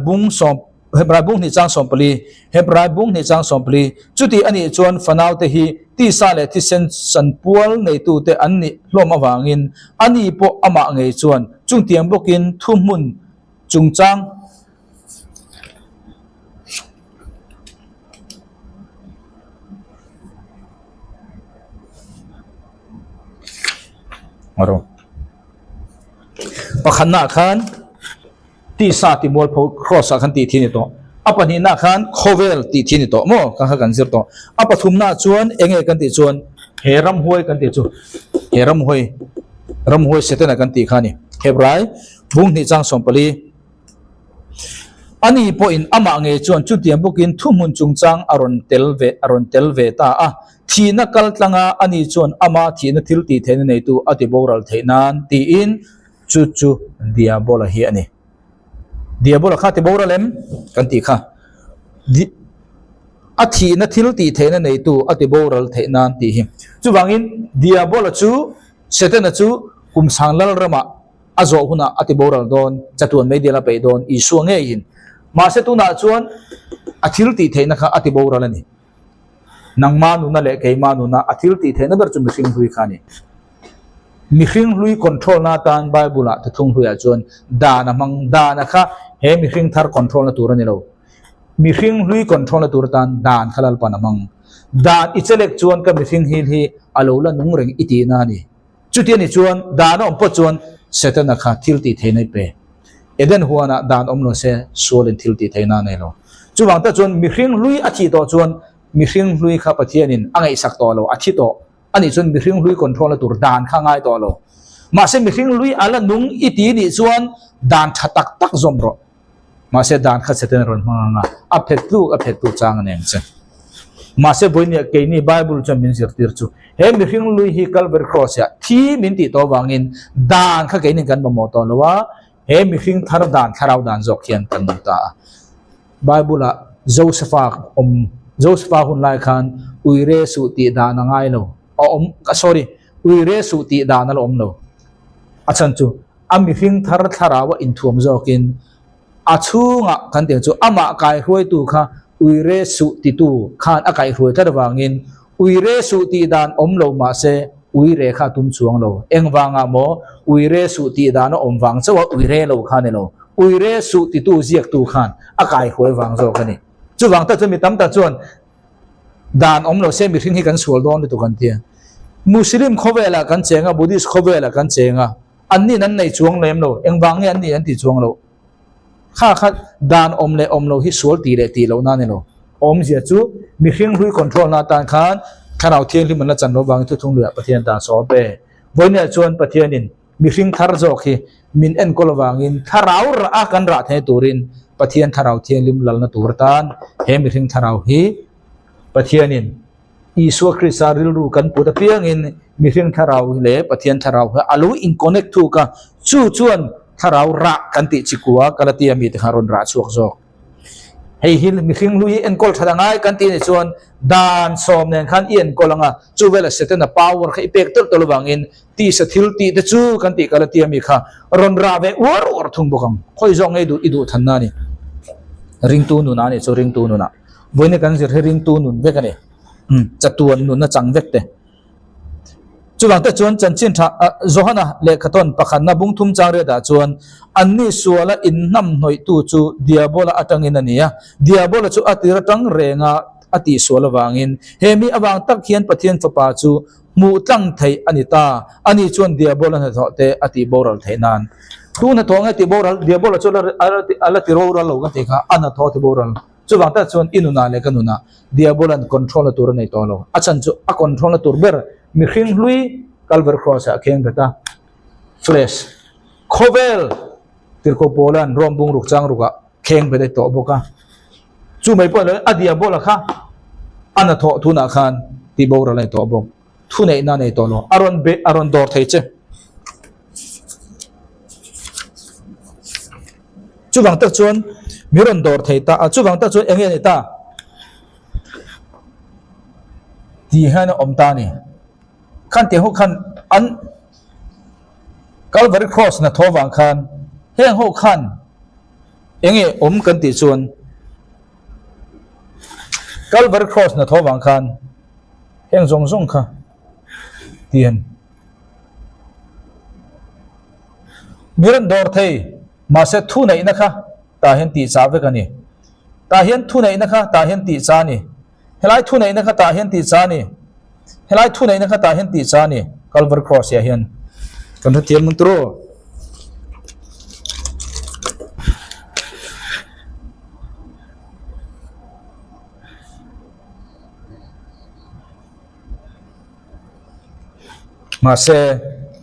bung sawm Hebrai bung hnih chang 14 Hebrai bung hnih chang 14 chuti anih chuan fanau te hi tisa leh thisen chanpual neitute an nih hlawm avangin ani pawh amah ngei chuan chungtiang bawkin thuhmun chungchang Pakhatnaah khan tisa tih mualpho cross ah khan tih thi a ni tawh. A pahnihnaah khan khawvel tih thi a ni tawh maw kha kha kan zir tawh. A pathumnaah chuan eng nge kan tih chuan he ramhuai kan tih chu he ramhuai ramhuai Setana kan tih kha a ni. Hebrai bung hnih chang 14. Ani pawhin amah ngei chuan chutiang bawkin thuhmun chungchang a rawn tel ve a rawn tel ve ta a. Thihna kal tlanga ani chuan ama thihna thil tih theihna neitu a ti boral theih nan tiin chu chu Diabola hi a ni. Diabola kha ti boral em? Kan tih kha. A thihna thil tih theihna neitu a ti boral theih nan tih hi. Chuvangin Diabola chu Setana chu Kumsang Lalramah a zawh hunah a ti boral dawn, chatuan mei dial a peih dawn, Isua ngeiin. Mahse tunah chuan a thil tih theihna kha a ti boral a ni. Nangma nuna leh keima nuna a thil tih theihna ber chu mihring hlui kha a ni. Mihring hlui control na atan Bible ah thuthlung hluiah chuan dan a hmang, dan a kha he mihring thar control na tur a ni lo. Mihring hlui control na tur atan dan kha Lalpan a hmang. Dan i chelek chuan ka mihring hil hi a lo la nung reng i tihna a ni. Chuti a nih chuan dan a awm pawh chuan Setana kha thil tih theihna i pe. Eden huanah dan awm lo se sualin thil tih theihna a nei lo. Chuvang tak chuan mihring hlui a thih tawh chuan mihring hlui kha Pathianin a ngaihsak tawh lo, a thi tawh a nih chuan mihring hlui control na tur dan kha a ngai tawh lo. Mahse mihring hlui a la nung i ti nih chuan dan tha tak tak zawm rawh. Mahse dan kha Satan a rawn hmang ang a, a phet tluk a phet tluk chang a ni ang che. Mahse vawinia keini Bible chuan min zirtir chu he mihring lui hi Calvary Cross ah thi min tih tawh avangin dan kha keinin kan mamawh tawh lo a, he mihring thar dan thlarau dan zawk hian kan nung ta a. Bible ah Josepha awm Josepha hun lai khan uire suh tih dan a ngai lo a awm sorry uire suh tih dan a la awm lo. A chhan chu A mihring thar thlarau a inthuam zawkin a chhungah kan tih ang chu amah kaihruaitu kha uire suh titu khan a kaihruai tlat avangin uire suh tih dan awm lo mahse uire kha a tum chuang lo. Engvangah maw uire suh tih dan a awm vang chauh a uire lo kha a ni lo. Uire suh titu ziaktu khan a kaihruai vang zawk a ni. Chuvang tak chuan mi tam tak chuan Dan awm lo se mihring hi kan sual dawn lutuk an ti a. Muslim khawvelah kan cheng a, Buddhist khawvelah kan cheng a, anni'n an nei chuang lem lo, engvang nge anni'n an ti chuang lo? Kha kha dan awm leh awm lo hi sual tih leh tih lohna a ni lo. Awmzia chu mihring hlui control na atan khan Thlarau Thianghlim an la chan loh vangin thuthlung luiah Pathian tan sawm pe. Vawiinah chuan Pathianin mihring thar zawk hi min enkawl avangin thlarau rah a kan rah theih turin Pathian Thlarau Thianghlim lalna tur atan he mihring thlarau hi Pathianin Isua Krista rilru kan put apiangin mihring thlarau leh Pathian thlarau hi a lo in-connect thuk a, chu chuan thlarau rah kan tih chikua Galatia mite kha a rawn rah chhuak zawk. Hei hi mihring hlui hi enkawl that a ngai kan tih anih chuan dan sawm nen khan i enkawl ang a, chu velah Setana power kha i pek tawlh tawlh avangin tisa thil tih te chu kan tih Galatia mi kha rawn rah ve uar uar thung bawk ang. Khawi zawk ngei duh i duh thanna a ni. Ringtu nunah a nih chu ringtu nunah. Vawiin kan zir hi ringtu nun vek a ni. Chatuan nunna chang vek te. Chuvang te chuan chanchin tha Johana lehkhathawn pakhatna bung thum chang riatah chuan anni suala inhnam hnawihtu chu Diabola atangin a ni a. Diabola chu a tir atang renga a tihsual avangin he mi avang tak hian Pathian Fapa chu hmuh tlang theih a ni ta. Ani chuan Diabola hnathawh te a tih boral theih nan. Tu hnathawh nge tih boral? Diabola chu a la ti boral lo ka tih kha a hnathawh a ti boral. Chuvang tak chuan i nunah leh ka nunah Diabola'n control na tur a nei tawh lo. A chhan chu a control na tur ber mihring hlui Calvary Cross ah a kheng bet a, flesh, khawvel Tirhkoh Paula'n Rome bungruk chang rukah kheng bet a tawh bawk a. Chu mai pawh ni loin a Diabola kha a hnathawh tunah khan tihboral a ni tawh bawk. Thuneihna a nei tawh lo. A rawn be, a rawn dawr thei che. Chuvang tak chuan mi rawn dawr thei ta a, chuvang tak chuan eng nge ni ta? Tih hian a awm ta a ni. Khan tih ho khan an Calvary Cross hna thaw vang khan heng ho khan eng nge awm kan tih chuan Calvary Cross hna thaw vang khan heng zawng zawng kha tian Mi rawn dawr thei, mahse thuneihna kha tah hian tih chah vek a ni. Tah hian thuneihna kha tah hian tih chah a ni. Helai thuneihna kha tah hian tih chah a ni. Helai thuneihna kha tah hian tih chah a ni. Calvary Cross ah hian kan hrethiam ang turu. Mahse,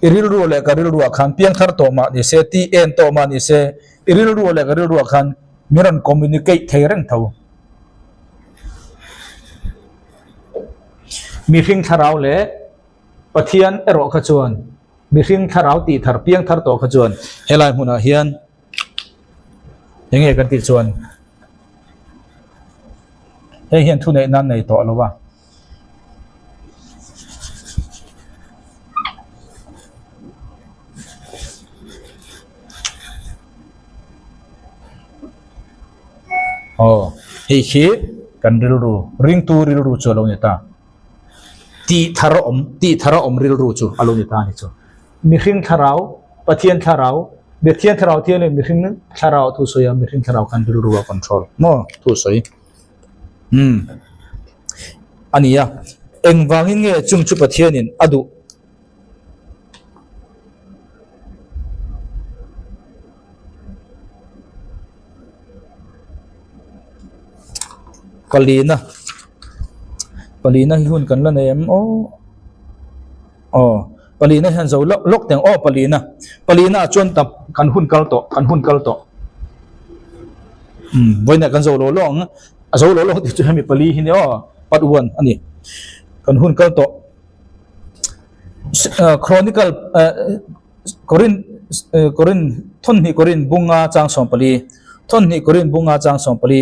i rilru leh ka rilruah khan piangthar tawh mah ni se, ti en tawh mah ni se, i rilru leh ka rilruah khan min rawn communicate thei reng tho. Mihring thlarau leh Pathian erawh kha chuan, mihring thlarau tihthar piangthar tawh kha chuan helai hmunah hian eng nge kan tih chuan hei hian thuneih nan nei tawh lo a. Aw hei khi kan rilru ringtu rilru chu a lo ni ta tih thar a awm tih thar a awm rilru chu a lo ni ta a ni chu mihring thlarau Pathian thlarau Pathian thlarau thian leh mihring thlarau thu sawi a mihring thlarau khan rilru a control maw thu sawi. Umm a ni a, engvangin nge chung chu Pathianin a duh? Palina Palina hi hun kan la nei em aw aw Palina hian zo lawk lawk teng aw Palina Palina ah chuan kan hun kal tawh kan hun kal tawh umm vawiinah kan zo lo lawk ang a zo lo lawk tih chu hemi pali hi ni aw part one a ni kan hun kal tawh chronicle eh Korin Korin thawnhnih Korin bunga chang sawm pali thawnhnih Korin bunga chang sawm pali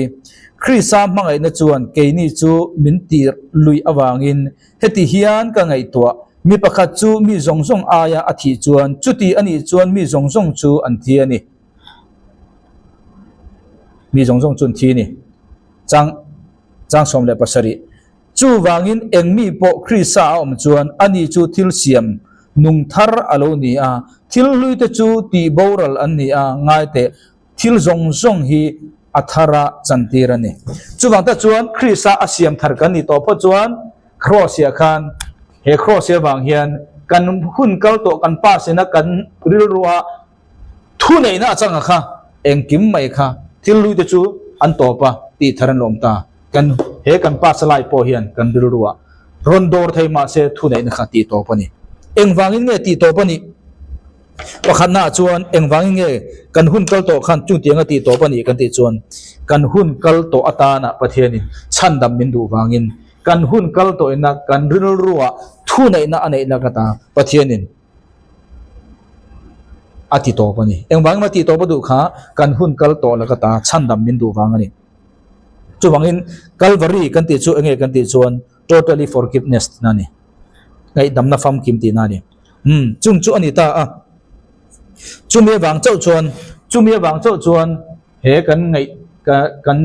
Krista hmangaihna chuan keini chu min tir lui avangin Heti hian ka ngaihtuah, mi pakhat chu mi zawng zawng aia a thih chuan chuti a nih chuan mi zawng zawng chu an thi a ni. Mi zawng zawng chu an thi a ni. Chang chang 17. Chuvangin eng mi pawh Krista a awm chuan ani chu thil siam nung thar a lo ni a, thil hluite chu tih boral an ni a, ngai teh. Thil zawng zawng hi a thara chantir a ni. Chuvang tak chuan Krista a siam thar kan nih tawh phawt chuan Cross-ah khan he Cross avang hian kan hun kal tawh kan pass ina kan rilrua thuneihna a changa kha engkim mai kha thil hlui te chu an tawp a tih thar an lawm ta. Kan he kan pass lai pawh hian kan rilrua. Rawn dawr thei mahse thuneihna kha tih tawp a ni. Engvangin nge tih tawp a nih? Pakhatnaah chuan engvangin nge kan hun kal tawh khan chutianga tih tawp a nih kan tih chuan kan hun kal tawh atana Pathianin chhandam min duh vangin kan hun kal tawhina kan rilruah thuneihna a neihna ka ta Pathianin a ti tawp a ni. Engvangin mah tih tawp a duh kha kan hun kal tawh laka ta chhandam min duh vang a ni. Chuvangin Kalvari kan tih chu enge kan tih chuan totally forgiveness tihna a ni. Ngaihdamna famkim tihna a ni. Umm chung chu a ni ta a. Chumi avang chauh chuan chumi avang chauh chuan he kan ngaih kan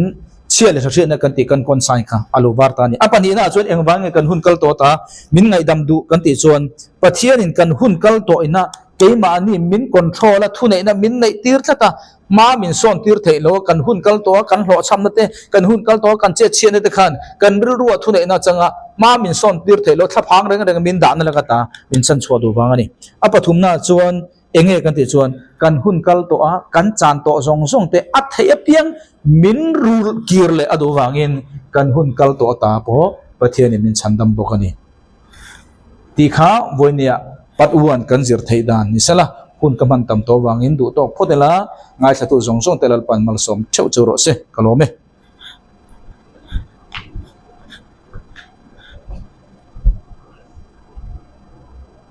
chhia leh hriatna kan tih kan consign kha a lo var ta a ni. A pahnihna ah chuan engvang nge kan hun kal tawh ta min ngaihdam duh kan tih chuan Pathianin kan hun kal tawh ina keimahni min control a thuneihna min neih tir tlat a hma min sawn tir theih lo a kan hun kal tawh a kan hlawhchhamna te kan hun kal tawh a kan chet chhiatna te khan kan rilru ah thuneihna changa hma min sawn tir theih lo thlaphang reng reng min dahna laka ta min chhanchhuah duh vang a ni. A pathumna ah chuan Enge kan tih chuan kan hun kal tawh a, kan chan tawh zawng zawng te a theih apiang min rul kir leh a duh vangin kan hun kal tawh ata pawh Pathianin min chhandam bawk a ni. Tih kha vawinia Part one kan zir theih dan ni sela, hun ka hman tam tawh vangin duh tawk phawt ila, ngaithlatu zawng zawng te Lalpan malsawm theuh chu rawh se, ka lawm e.